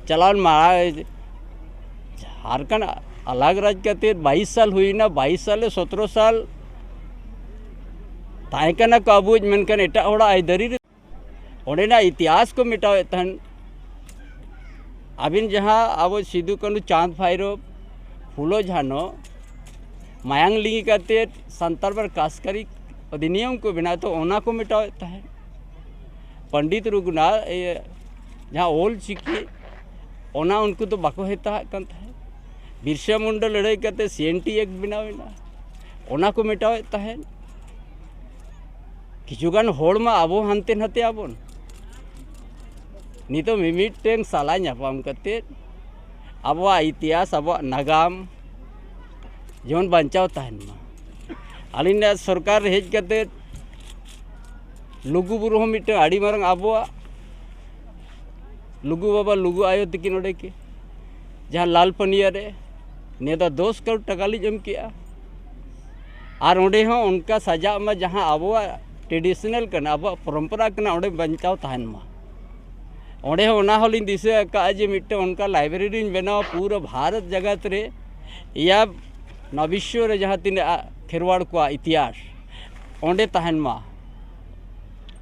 ᱪᱟᱞᱟᱣᱮᱱ ᱢᱟ ᱡᱷᱟᱲᱠᱷᱚᱸᱰ ᱟᱞᱟᱜᱽ ᱨᱟᱡᱽ ᱠᱟᱛᱮ ᱵᱟᱭᱤᱥ ᱥᱟᱞ ᱦᱩᱭᱱᱟ, ᱵᱟᱭᱤᱥ ᱥᱟᱞ ᱨᱮ ᱥᱚᱛᱨᱚ ᱥᱟᱞ ᱛᱟᱦᱮᱸ ᱠᱟᱱᱟ ᱠᱚ ᱟᱵᱚᱣᱟᱜ, ᱢᱮᱱᱠᱷᱟᱱ ᱮᱴᱟᱜ ᱦᱚᱲᱟᱜ ᱟᱹᱭᱫᱟᱹᱨᱤ ᱨᱮ ᱚᱸᱰᱮᱱᱟᱜ ᱤᱛᱤᱦᱟᱥ ᱠᱚ ᱢᱮᱴᱟᱣᱮᱫ ᱛᱟᱦᱮᱸᱱ᱾ ᱟᱹᱵᱤᱱ ᱡᱟᱦᱟᱸ ᱟᱵᱚ ᱥᱤᱫᱩ ᱠᱟᱹᱱᱦᱩ ᱪᱟᱸᱫᱽ ᱵᱷᱟᱭᱨᱳ ᱯᱷᱩᱞᱳ ᱡᱷᱟᱱᱚ ᱢᱟᱭᱟᱝ ᱞᱤᱸᱜᱤ ᱠᱟᱛᱮ ᱥᱟᱱᱛᱟᱲ ᱵᱟᱨ ᱠᱟᱥᱠᱟᱨᱤ ᱚᱫᱷᱤᱱᱤᱭᱚᱢ ᱠᱚ ᱵᱮᱱᱟᱣ ᱛᱚ ᱚᱱᱟ ᱠᱚ ᱢᱮᱴᱟᱣᱮᱫ ᱛᱟᱦᱮᱸᱫ᱾ ᱯᱚᱱᱰᱤᱛ ᱨᱚᱜᱷᱩᱱᱟᱛᱷ ᱤᱭᱟᱹ ᱡᱟᱦᱟᱸ ᱚᱞ ᱪᱤᱠᱤ, ᱚᱱᱟ ᱩᱱᱠᱩ ᱫᱚ ᱵᱟᱠᱚ ᱦᱮᱛᱟᱦᱟᱜ ᱠᱟᱱ ᱛᱟᱦᱮᱸᱫ᱾ ᱵᱤᱨᱥᱟ ᱢᱩᱱᱰᱟ ᱞᱟᱹᱲᱦᱟᱹᱭ ᱠᱟᱛᱮ ᱥᱤ ᱮᱱ ᱴᱤ ᱮᱠᱴ ᱵᱮᱱᱟᱣ ᱮᱱᱟ, ᱚᱱᱟ ᱠᱚ ᱢᱮᱴᱟᱣᱮᱫ ᱛᱟᱦᱮᱸᱫ᱾ ᱠᱤᱪᱷᱩᱜᱟᱱ ᱦᱚᱲ ᱢᱟ ᱟᱵᱚ ᱦᱟᱱᱛᱮ ᱱᱟᱛᱮ ᱟᱵᱚᱱ᱾ ᱱᱤᱛᱚᱜ ᱢᱤᱢᱤᱫᱴᱮᱱ ᱥᱟᱞᱟ ᱧᱟᱯᱟᱢ ᱠᱟᱛᱮ ᱟᱵᱚᱣᱟᱜ ᱤᱛᱤᱦᱟᱥ, ᱟᱵᱚᱣᱟᱜ ᱱᱟᱜᱟᱢ ᱡᱮᱢᱚᱱ ᱵᱟᱧᱪᱟᱣ ᱛᱟᱦᱮᱱ ᱢᱟ᱾ ᱟᱹᱞᱤᱧᱟᱜ ᱥᱚᱨᱠᱟᱨ ᱨᱮ ᱦᱮᱡ ᱠᱟᱛᱮ ᱞᱩᱜᱩ ᱵᱩᱨᱩ ᱦᱚᱸ ᱢᱤᱫᱴᱮᱱ ᱟᱹᱰᱤ ᱢᱟᱨᱟᱝ ᱟᱵᱚᱣᱟᱜ ᱞᱩᱜᱩ ᱵᱟᱵᱟ, ᱞᱩᱜᱩ ᱟᱭᱳ ᱛᱟᱹᱠᱤᱱ ᱚᱸᱰᱮ ᱠᱤ ᱡᱟᱦᱟᱸ ᱞᱟᱞ ᱯᱟᱹᱱᱤᱭᱟ ᱨᱮ ᱱᱤᱭᱟᱹ ᱫᱚ ᱫᱚᱥ ᱠᱟᱨᱳᱲ ᱴᱟᱠᱟ ᱞᱤᱧ ᱮᱢ ᱠᱮᱜᱼᱟ᱾ ᱟᱨ ᱚᱸᱰᱮ ᱦᱚᱸ ᱚᱱᱠᱟ ᱥᱟᱡᱟᱜ ᱢᱟ, ᱡᱟᱦᱟᱸ ᱟᱵᱚᱣᱟᱜ ᱴᱨᱮᱰᱤᱥᱚᱱᱟᱞ ᱠᱟᱱᱟ, ᱟᱵᱚᱣᱟᱜ ᱯᱚᱨᱚᱢᱯᱚᱨᱟ ᱠᱟᱱᱟ, ᱚᱸᱰᱮ ᱵᱟᱧᱪᱟᱣ ᱛᱟᱦᱮᱱ ᱢᱟ᱾ ᱚᱸᱰᱮ ᱦᱚᱸ ᱚᱱᱟ ᱦᱚᱸᱞᱤᱧ ᱫᱤᱥᱟᱹ ᱟᱠᱟᱫᱼᱟ ᱡᱮ ᱢᱤᱫᱴᱮᱱ ᱚᱱᱠᱟ ᱞᱟᱭᱵᱨᱮᱨᱤᱧ ᱵᱮᱱᱟᱣᱟ ᱯᱩᱨᱟᱹ ᱵᱷᱟᱨᱚᱛ ᱡᱟᱠᱟᱛ ᱨᱮ, ᱤᱭᱟ ᱱᱚᱣᱟ ᱵᱤᱥᱥᱚ ᱨᱮ ᱡᱟᱦᱟᱸ ᱛᱤᱱᱟᱹᱜ ᱠᱷᱮᱨᱣᱟᱲ ᱠᱚᱣᱟᱜ ᱤᱛᱤᱦᱟᱥ ᱚᱸᱰᱮ ᱛᱟᱦᱮᱱ ᱢᱟ᱾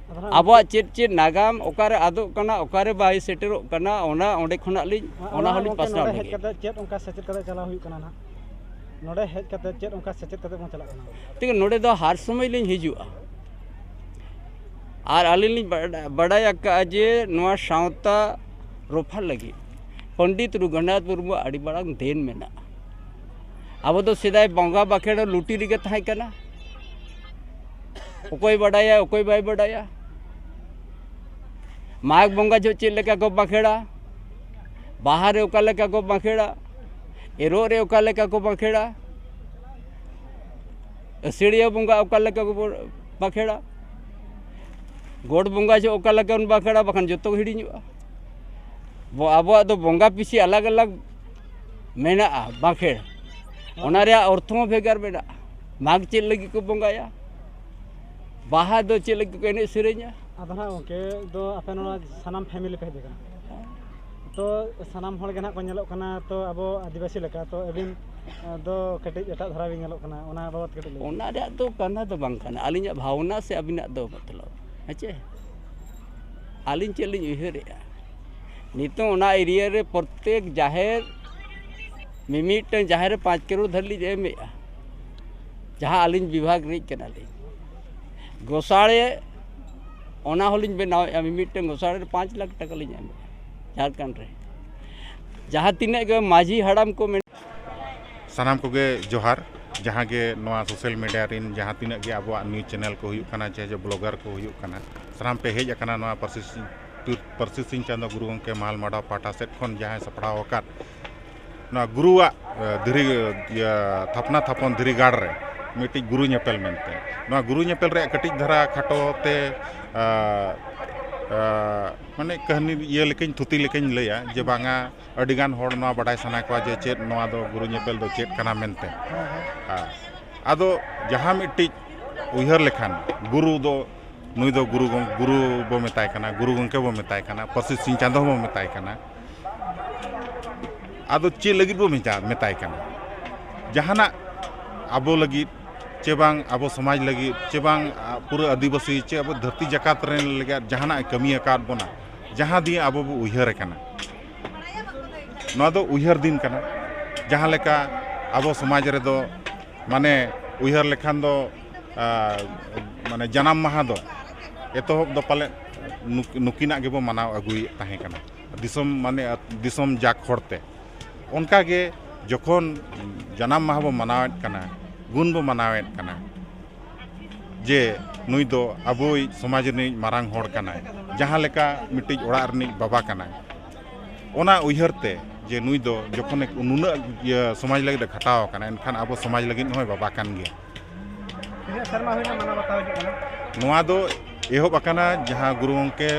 ᱟᱫᱚ ᱱᱟᱜ ᱟᱵᱚᱣᱟᱜ ᱪᱮᱫ ᱪᱮᱫ ᱱᱟᱜᱟᱢ ᱚᱠᱟᱨᱮ ᱟᱫᱚᱜ ᱠᱟᱱᱟ, ᱚᱠᱟᱨᱮ ᱵᱟᱭ ᱥᱮᱴᱮᱨᱚᱜ ᱠᱟᱱᱟ, ᱚᱱᱟ ᱚᱸᱰᱮ ᱠᱷᱚᱱᱟᱜ ᱞᱤᱧ, ᱚᱱᱟ ᱚᱱᱟ ᱦᱚᱸᱞᱤᱧ ᱜᱚᱢᱠᱮ ᱯᱟᱥᱱᱟᱣ ᱱᱚᱰᱮ ᱦᱮᱡ ᱞᱟᱹᱜᱤᱫ᱾ ᱠᱟᱛᱮ ᱪᱮᱫ ᱚᱱᱠᱟ ᱥᱮᱪᱮᱫ ᱠᱟᱛᱮ ᱪᱟᱞᱟᱣ ᱦᱩᱭᱩᱜ ᱠᱟᱱᱟ ᱱᱟᱦᱟᱜ? ᱱᱚᱰᱮ ᱦᱮᱡ ᱠᱟᱛᱮ ᱪᱮᱫ ᱚᱱᱠᱟ ᱥᱮᱪᱮᱫ ᱠᱟᱛᱮ ᱵᱚᱱ ᱪᱟᱞᱟᱜ ᱠᱟᱱᱟ? ᱛᱮᱜᱮ ᱱᱚᱰᱮ ᱫᱚ ᱦᱟᱨ ᱥᱚᱢᱚᱭ ᱞᱤᱧ ᱦᱤᱡᱩᱜᱼᱟ᱾ ᱟᱨ ᱟᱹᱞᱤᱧ ᱞᱤᱧ ᱵᱟᱰ-, ᱵᱟᱰᱟᱭ ᱟᱠᱟᱫᱼᱟ ᱡᱮ ᱱᱚᱣᱟ ᱥᱟᱶᱛᱟ ᱨᱚᱯᱷᱟ ᱞᱟᱹᱜᱤᱫ ᱯᱚᱱᱰᱤᱛ ᱨᱚᱜᱷᱩᱱᱟᱛᱷ ᱢᱩᱨᱢᱩ ᱟᱹᱰᱤ ᱢᱟᱨᱟᱝ ᱫᱮᱱ ᱢᱮᱱᱟᱜᱼᱟ᱾ ᱟᱵᱚ ᱫᱚ ᱥᱮᱫᱟᱭ ᱵᱚᱸᱜᱟ ᱵᱟᱠᱷᱮᱲ ᱞᱩᱴᱤ ᱨᱮᱜᱮ ᱛᱟᱦᱮᱸ ᱠᱟᱱᱟ᱾ ᱚᱠᱚᱭ ᱵᱟᱰᱟᱭᱟ, ᱚᱠᱚᱭ ᱵᱟᱭ ᱵᱟᱰᱟᱭᱟ? ᱢᱟᱜᱽ ᱵᱚᱸᱜᱟ ᱡᱚᱦᱚᱜ ᱪᱮᱫ ᱞᱮᱠᱟ ᱠᱚ ᱵᱟᱸᱠᱷᱮᱲᱟ, ᱵᱟᱦᱟ ᱨᱮ ᱚᱠᱟ ᱞᱮᱠᱟ ᱠᱚ ᱵᱟᱸᱠᱷᱮᱲᱟ, ᱮᱨᱚᱜ ᱨᱮ ᱚᱠᱟ ᱞᱮᱠᱟ ᱠᱚ ᱵᱟᱸᱠᱷᱮᱲᱟ, ᱟᱹᱥᱟᱹᱲᱤᱭᱟᱹ ᱵᱚᱸᱜᱟ ᱚᱠᱟ ᱞᱮᱠᱟ ᱜᱮᱵᱚ ᱵᱟᱸᱠᱷᱮᱲᱟ, ᱜᱚᱰ ᱵᱚᱸᱜᱟ ᱡᱚᱦᱚᱜ ᱚᱠᱟ ᱞᱮᱠᱟ ᱵᱚᱱ ᱵᱟᱸᱠᱷᱮᱲᱟ, ᱵᱟᱠᱷᱟᱱ ᱡᱚᱛᱚ ᱜᱮ ᱦᱤᱲᱤᱧᱚᱜᱼᱟ᱾ ᱵᱚ-, ᱟᱵᱚᱣᱟᱜ ᱫᱚ ᱵᱚᱸᱜᱟ ᱯᱤᱪᱷᱤ ᱟᱞᱟᱜᱽ ᱟᱞᱟᱜᱽ ᱢᱮᱱᱟᱜᱼᱟ ᱵᱟᱸᱠᱷᱮᱲ, ᱚᱱᱟ ᱨᱮᱭᱟᱜ ᱚᱨᱛᱷᱚ ᱦᱚᱸ ᱵᱷᱮᱜᱟᱨ ᱢᱮᱱᱟᱜᱼᱟ᱾ ᱢᱟᱜᱽ ᱪᱮᱫ ᱞᱟᱹᱜᱤᱫ ᱠᱚ ᱵᱚᱸᱜᱟᱭᱟ, ᱵᱟᱦᱟ ᱫᱚ ᱪᱮᱫ ᱞᱟᱹᱜᱤᱫ ᱠᱚ ᱮᱱᱮᱡ ᱥᱮᱨᱮᱧᱟ? ᱟᱫᱚ ᱱᱟᱦᱟᱜ ᱜᱚᱢᱠᱮ ᱫᱚ ᱟᱯᱮ ᱱᱚᱣᱟ ᱥᱟᱱᱟᱢ ᱯᱷᱮᱢᱮᱞᱤ ᱯᱮ ᱦᱮᱡ ᱟᱠᱟᱱᱟ, ᱛᱚ ᱥᱟᱱᱟᱢ ᱦᱚᱲ ᱜᱮ ᱱᱟᱦᱟᱜ ᱠᱚ ᱧᱮᱞᱚᱜ ᱠᱟᱱᱟ, ᱛᱚ ᱟᱵᱚ ᱟᱹᱫᱤᱵᱟᱹᱥᱤ ᱞᱮᱠᱟ, ᱛᱚ ᱟᱹᱵᱤᱱ ᱫᱚ ᱠᱟᱹᱴᱤᱡ ᱮᱴᱟᱜ ᱫᱷᱟᱨᱟ ᱵᱤᱱ ᱧᱮᱞᱚᱜ ᱠᱟᱱᱟ, ᱚᱱᱟ ᱵᱟᱵᱚᱫ ᱠᱟᱹᱴᱤᱡ ᱞᱟᱹᱭ ᱵᱤᱱ᱾ ᱚᱱᱟ ᱨᱮᱭᱟᱜ ᱫᱚ ᱠᱟᱱᱟ ᱫᱚ ᱵᱟᱝ ᱠᱟᱱᱟ, ᱟᱹᱞᱤᱧᱟᱜ ᱵᱷᱟᱵᱽᱱᱟ ᱥᱮ ᱟᱹᱵᱤᱱᱟᱜ ᱫᱚ ᱢᱚᱛᱞᱚᱵ, ᱦᱮᱸ ᱪᱮ? ᱟᱹᱞᱤᱧ ᱪᱮᱫ ᱞᱤᱧ ᱩᱭᱦᱟᱹᱨᱮᱜᱼᱟ, ᱱᱤᱛᱚᱝ ᱚᱱᱟ ᱮᱨᱤᱭᱟ ᱨᱮ ᱯᱨᱚᱛᱮᱠ ᱡᱟᱦᱮᱨ, ᱢᱤᱢᱤᱫᱴᱟᱝ ᱡᱟᱦᱮᱨ ᱨᱮ ᱯᱟᱸᱪ ᱠᱟᱨᱳᱲ ᱫᱷᱟᱹᱨᱤᱡ ᱞᱤᱧ ᱮᱢᱮᱜᱼᱟ, ᱡᱟᱦᱟᱸ ᱟᱹᱞᱤᱧ ᱵᱤᱵᱷᱟᱜᱽ ᱨᱤᱱᱤᱡ ᱠᱟᱱᱟᱞᱤᱧ᱾ ᱜᱚᱥᱟᱲᱮ, ᱚᱱᱟ ᱦᱚᱸᱞᱤᱧ ᱵᱮᱱᱟᱣᱮᱜᱼᱟ, ᱢᱤᱢᱤᱫᱴᱟᱝ ᱜᱚᱥᱟᱲᱮ ᱨᱮ ᱯᱟᱸᱪ ᱞᱟᱠᱷ ᱴᱟᱠᱟ ᱞᱤᱧ ᱮᱢᱮᱜᱼᱟ ᱡᱷᱟᱲᱠᱷᱚᱸᱰ ᱨᱮ᱾ ᱡᱟᱦᱟᱸ ᱛᱤᱱᱟᱹᱜ ᱜᱮ ᱢᱟᱹᱡᱷᱤ ᱦᱟᱲᱟᱢ ᱠᱚ ᱢᱮᱱᱟᱜ ᱥᱟᱱᱟᱢ ᱠᱚᱜᱮ ᱡᱚᱦᱟᱨ᱾ ᱡᱟᱦᱟᱸ ᱜᱮ ᱱᱚᱣᱟ ᱥᱳᱥᱟᱞ ᱢᱤᱰᱤᱭᱟ ᱨᱮᱱ ᱡᱟᱦᱟᱸ ᱛᱤᱱᱟᱹᱜ ᱜᱮ ᱟᱵᱚᱣᱟᱜ ᱱᱤᱭᱩᱡᱽ ᱪᱮᱱᱮᱞ ᱠᱚ ᱦᱩᱭᱩᱜ ᱠᱟᱱᱟ, ᱪᱟᱦᱮ ᱡᱮ ᱵᱞᱚᱜᱟᱨ ᱠᱚ ᱦᱩᱭᱩᱜ ᱠᱟᱱᱟ, ᱥᱟᱱᱟᱢ ᱯᱮ ᱦᱮᱡ ᱟᱠᱟᱱᱟ ᱱᱚᱣᱟ ᱯᱟᱹᱨᱥᱤ ᱥᱤᱧ, ᱯᱟᱹᱨᱥᱤ ᱥᱤᱧ ᱪᱟᱸᱫᱳ ᱜᱩᱨᱩ ᱜᱚᱢᱠᱮ ᱢᱟᱦᱟᱞ ᱢᱟᱰᱣᱟ ᱯᱟᱦᱴᱟ ᱥᱮᱫ ᱠᱷᱚᱱ ᱡᱟᱦᱟᱸᱭ ᱥᱟᱯᱲᱟᱣ ᱟᱠᱟᱫ ᱱᱚᱣᱟ ᱜᱩᱨᱩᱣᱟᱜ, ᱮ, ᱫᱷᱤᱨᱤ, ᱤᱭᱟᱹ, ᱛᱷᱟᱯᱱᱟ ᱛᱷᱟᱯᱚᱱ ᱫᱷᱤᱨᱤ ᱜᱟᱲ ᱨᱮ ᱢᱤᱫᱴᱤᱡ ᱜᱩᱨᱩ ᱧᱮᱯᱮᱞ ᱢᱮᱱᱛᱮ᱾ ᱱᱚᱣᱟ ᱜᱩᱨᱩ ᱧᱮᱯᱮᱞ ᱨᱮᱭᱟᱜ ᱠᱟᱹᱴᱤᱡ ᱫᱷᱟᱨᱟ ᱠᱷᱟᱴᱚ ᱛᱮ, ᱮ, ᱮ, ᱢᱟᱱᱮ ᱠᱟᱹᱦᱱᱤ ᱤᱭᱟᱹ ᱞᱮᱠᱟᱧ, ᱛᱷᱩᱛᱤ ᱞᱮᱠᱟᱧ ᱞᱟᱹᱭᱟ ᱡᱮ ᱵᱟᱝᱟ, ᱟᱹᱰᱤᱜᱟᱱ ᱦᱚᱲ ᱱᱚᱣᱟ ᱵᱟᱰᱟᱭ ᱥᱟᱱᱟ ᱠᱚᱣᱟ ᱡᱮ ᱪᱮᱫ ᱱᱚᱣᱟ ᱫᱚ ᱜᱩᱨᱩ ᱧᱮᱯᱮᱞ ᱫᱚ ᱪᱮᱫ ᱠᱟᱱᱟ ᱢᱮᱱᱛᱮ᱾ ᱦᱮᱸ, ᱦᱮᱸ᱾ ᱦᱮᱸ᱾ ᱟᱫᱚ ᱡᱟᱦᱟᱸ ᱢᱤᱫᱴᱤᱡ ᱩᱭᱦᱟᱹᱨ ᱞᱮᱠᱷᱟᱱ ᱜᱩᱨᱩ ᱫᱚ, ᱱᱩᱭ ᱫᱚ ᱜᱩᱨᱩ ᱜᱚᱢ-, ᱜᱩᱨᱩ ᱵᱚ ᱢᱮᱛᱟᱭ ᱠᱟᱱᱟ, ᱜᱩᱨᱩ ᱜᱚᱢᱠᱮ ᱵᱚ ᱢᱮᱛᱟᱭ ᱠᱟᱱᱟ, ᱯᱟᱹᱨᱥᱤ ᱥᱤᱧ ᱪᱟᱸᱫᱚ ᱦᱚᱸᱵᱚ ᱢᱮᱛᱟᱭ ᱠᱟᱱᱟ᱾ ᱟᱫᱚ ᱪᱮᱫ ᱞᱟᱹᱜᱤᱫ ᱵᱚ ᱢᱮᱛᱟ-, ᱢᱮᱛᱟᱭ ᱠᱟᱱᱟ? ᱡᱟᱦᱟᱱᱟᱜ ᱟᱵᱚ ᱞᱟᱹᱜᱤᱫ ᱪᱮ ᱵᱟᱝ ᱟᱵᱚ ᱥᱚᱢᱟᱡᱽ ᱞᱟᱹᱜᱤᱫ ᱪᱮ ᱵᱟᱝ, ᱟ, ᱯᱩᱨᱟᱹ ᱟᱹᱫᱤᱵᱟᱹᱥᱤ ᱪᱮ ᱟᱵᱚ ᱫᱷᱟᱹᱨᱛᱤ ᱡᱟᱠᱟᱛ ᱨᱮᱱ ᱞᱟᱹᱜᱤᱫ ᱡᱟᱦᱟᱱᱟᱜ ᱮ ᱠᱟᱹᱢᱤ ᱟᱠᱟᱫ ᱵᱚᱱᱟ, ᱡᱟᱦᱟᱸ ᱫᱤᱭᱮ ᱟᱵᱚ ᱵᱚ ᱩᱭᱦᱟᱹᱨᱮ ᱠᱟᱱᱟ᱾ ᱱᱚᱣᱟ ᱫᱚ ᱩᱭᱦᱟᱹᱨ ᱫᱤᱱ ᱠᱟᱱᱟ᱾ ᱡᱟᱦᱟᱸ ᱞᱮᱠᱟ ᱟᱵᱚ ᱥᱚᱢᱟᱡᱽ ᱨᱮᱫᱚ, ᱢᱟᱱᱮ, ᱩᱭᱦᱟᱹᱨ ᱞᱮᱠᱷᱟᱱ ᱫᱚ, ᱟ, ᱢᱟᱱᱮ, ᱡᱟᱱᱟᱢ ᱢᱟᱦᱟ ᱫᱚ ᱮᱛᱚᱦᱚᱵ ᱫᱚ ᱯᱟᱞᱮ ᱱᱩᱠ-, ᱱᱩᱠᱤᱱᱟᱜ ᱜᱮᱵᱚ ᱢᱟᱱᱟᱣ ᱟᱹᱜᱩᱭᱮᱫ ᱛᱟᱦᱮᱸ ᱠᱟᱱᱟ, ᱫᱤᱥᱚᱢ, ᱢᱟᱱᱮ, ᱫᱤᱥᱚᱢ ᱡᱟᱠ ᱦᱚᱲᱛᱮ᱾ ᱚᱱᱠᱟᱜᱮ ᱡᱚᱠᱷᱚᱱ ᱡᱟᱱᱟᱢ ᱢᱟᱦᱟ ᱵᱚ ᱢᱟᱱᱟᱣᱮᱫ ᱠᱟᱱᱟ, ᱜᱩᱱ ᱵᱚ ᱢᱟᱱᱟᱣᱮᱫ ᱠᱟᱱᱟ, ᱡᱮ ᱱᱩᱭ ᱫᱚ ᱟᱵᱚᱭᱤᱡ ᱥᱚᱢᱟᱡᱽ ᱨᱤᱱᱤᱡ ᱢᱟᱨᱟᱝ ᱦᱚᱲ ᱠᱟᱱᱟᱭ, ᱡᱟᱦᱟᱸ ᱞᱮᱠᱟ ᱢᱤᱫᱴᱤᱡ ᱚᱲᱟᱜ ᱨᱤᱱᱤᱡ ᱵᱟᱵᱟ ᱠᱟᱱᱟᱭ, ᱚᱱᱟ ᱩᱭᱦᱟᱹᱨ ᱛᱮ ᱡᱮ ᱱᱩᱭ ᱫᱚ ᱡᱚᱠᱷᱚᱱᱮ ᱱᱩᱱᱟᱹᱜ, ᱤᱭᱟᱹ, ᱥᱚᱢᱟᱡᱽ ᱞᱟᱹᱜᱤᱫ ᱮ ᱠᱷᱟᱴᱟᱣ ᱟᱠᱟᱱᱟ, ᱮᱱᱠᱷᱟᱱ ᱟᱵᱚ ᱥᱚᱢᱟᱡᱽ ᱞᱟᱹᱜᱤᱫ ᱦᱚᱸᱭ ᱵᱟᱵᱟ ᱠᱟᱱ ᱜᱮᱭᱟ᱾ ᱛᱤᱱᱟᱹᱜ ᱥᱮᱨᱢᱟ ᱦᱩᱭᱱᱟ ᱢᱟᱱᱟᱣ ᱵᱟᱛᱟᱣ ᱦᱤᱡᱩᱜ ᱠᱟᱱᱟ? ᱱᱚᱣᱟ ᱫᱚ ᱮᱦᱚᱵ ᱟᱠᱟᱱᱟ ᱡᱟᱦᱟᱸ ᱜᱩᱨᱩ ᱜᱚᱢᱠᱮ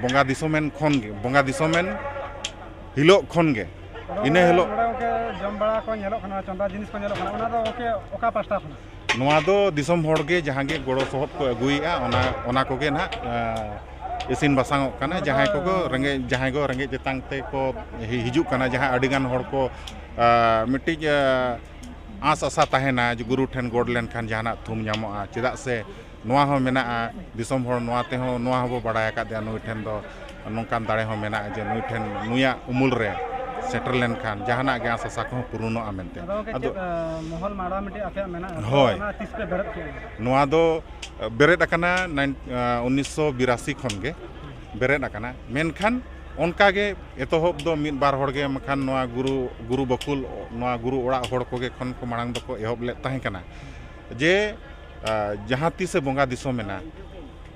ᱵᱚᱸᱜᱟ ᱫᱤᱥᱚᱢᱮᱱ ᱠᱷᱚᱱ ᱜᱮ, ᱵᱚᱸᱜᱟ ᱫᱤᱥᱚᱢᱮᱱ ᱦᱤᱞᱳᱜ ᱠᱷᱚᱱ ᱜᱮ᱾ ᱤᱱᱟᱹ ᱦᱤᱞᱳᱜ ᱱᱚᱰᱮ ᱜᱚᱢᱠᱮ ᱡᱚᱢ ᱵᱟᱲᱟ ᱠᱚ ᱧᱮᱞᱚᱜ ᱠᱟᱱᱟ, ᱪᱚᱸᱫᱟ ᱡᱤᱱᱤᱥ ᱠᱚ ᱧᱮᱞᱚᱜ ᱠᱟᱱᱟ, ᱚᱱᱟ ᱫᱚ ᱜᱚᱢᱠᱮ ᱚᱠᱟ ᱯᱟᱥᱴᱟ ᱠᱷᱚᱱᱟᱜ? ᱱᱚᱣᱟ ᱫᱚ ᱫᱤᱥᱚᱢ ᱦᱚᱲ ᱜᱮ ᱡᱟᱦᱟᱸ ᱜᱮ ᱜᱚᱲᱚ ᱥᱚᱦᱚᱫ ᱠᱚ ᱟᱹᱜᱩᱭᱮᱫᱼᱟ, ᱚᱱᱟ, ᱚᱱᱟ ᱠᱚᱜᱮ ᱱᱟᱦᱟᱜ, ᱤᱥᱤᱱ ᱵᱟᱥᱟᱝᱚᱜ ᱠᱟᱱᱟ᱾ ᱡᱟᱦᱟᱸᱭ ᱠᱚᱠᱚ ᱨᱮᱸᱜᱮᱡ, ᱡᱟᱦᱟᱸᱭ ᱠᱚ ᱨᱮᱸᱜᱮᱡ ᱛᱮᱛᱟᱝ ᱛᱮᱠᱚ ᱦᱤᱡᱩᱜ ᱠᱟᱱᱟ, ᱡᱟᱦᱟᱸ ᱟᱹᱰᱤᱜᱟᱱ ᱦᱚᱲ ᱠᱚ ᱢᱤᱫᱴᱤᱡ ᱟᱸᱥ ᱟᱥᱟ ᱛᱟᱦᱮᱱᱟ ᱡᱮ ᱜᱩᱨᱩ ᱴᱷᱮᱱ ᱜᱚᱰ ᱞᱮᱱᱠᱷᱟᱱ ᱡᱟᱦᱟᱱᱟᱜ ᱛᱷᱩᱢ ᱧᱟᱢᱚᱜᱼᱟ᱾ ᱪᱮᱫᱟᱜ ᱥᱮ ᱱᱚᱣᱟ ᱦᱚᱸ ᱢᱮᱱᱟᱜᱼᱟ, ᱫᱤᱥᱚᱢ ᱦᱚᱲ ᱱᱚᱣᱟ ᱛᱮᱦᱚᱸ, ᱱᱚᱣᱟ ᱦᱚᱸᱵᱚ ᱵᱟᱲᱟᱭ ᱟᱠᱟᱫᱮᱭᱟ, ᱱᱩᱭ ᱴᱷᱮᱱ ᱫᱚ ᱱᱚᱝᱠᱟᱱ ᱫᱟᱲᱮ ᱦᱚᱸ ᱢᱮᱱᱟᱜᱼᱟ ᱡᱮ ᱱᱩᱭ ᱴᱷᱮᱱ, ᱱᱩᱭᱟᱜ ᱩᱢᱩᱞ ᱨᱮ ᱥᱮᱴᱮᱨ ᱞᱮᱱᱠᱷᱟᱱ ᱡᱟᱦᱟᱱᱟᱜ ᱜᱮ ᱟᱸᱥ ᱟᱥᱟ ᱠᱚᱦᱚᱸ ᱯᱩᱨᱩᱱᱚᱜᱼᱟ ᱢᱮᱱᱛᱮ᱾ ᱟᱫᱚ ᱜᱚᱢᱠᱮ, ᱟᱫᱚ ᱪᱮᱫ, ᱟᱸ, ᱢᱚᱦᱚᱞ ᱢᱟᱲᱣᱟ ᱢᱤᱫᱴᱤᱡ ᱟᱯᱮᱭᱟᱜ ᱢᱮᱱᱟᱜᱼᱟ? ᱦᱳᱭ᱾ ᱚᱱᱟ ᱛᱤᱥ ᱯᱮ ᱵᱮᱨᱮᱫ ᱠᱮᱫᱼᱟ? ᱱᱚᱣᱟ ᱫᱚ, ᱟᱸ, ᱵᱮᱨᱮᱫ ᱟᱠᱟᱱᱟ ᱱᱟᱭᱤᱱ-, ᱟᱸ, ᱩᱱᱤᱥᱥᱚ ᱵᱤᱨᱟᱥᱤ ᱠᱷᱚᱱ ᱜᱮ ᱵᱮᱨᱮᱫ ᱟᱠᱟᱱᱟ᱾ ᱢᱮᱱᱠᱷᱟᱱ ᱚᱱᱠᱟ ᱜᱮ ᱮᱛᱚᱦᱚᱵ ᱫᱚ ᱢᱤᱫ ᱵᱟᱨ ᱦᱚᱲ ᱜᱮ, ᱢᱮᱱᱠᱷᱟᱱ ᱱᱚᱣᱟ ᱜᱩᱨᱩ, ᱜᱩᱨᱩ ᱵᱟᱹᱠᱷᱩᱞ, ᱱᱚᱣᱟ ᱜᱩᱨᱩ ᱚᱲᱟᱜ ᱦᱚᱲ ᱠᱚᱜᱮ ᱠᱷᱚᱱ ᱠᱚ ᱢᱟᱲᱟᱝ ᱫᱚᱠᱚ ᱮᱦᱚᱵ ᱞᱮᱫ ᱛᱟᱦᱮᱸ ᱠᱟᱱᱟ ᱡᱮ, ᱟᱸ, ᱡᱟᱦᱟᱸ ᱛᱤᱥᱮ ᱵᱚᱸᱜᱟ ᱫᱤᱥᱚᱢ ᱮᱱᱟ,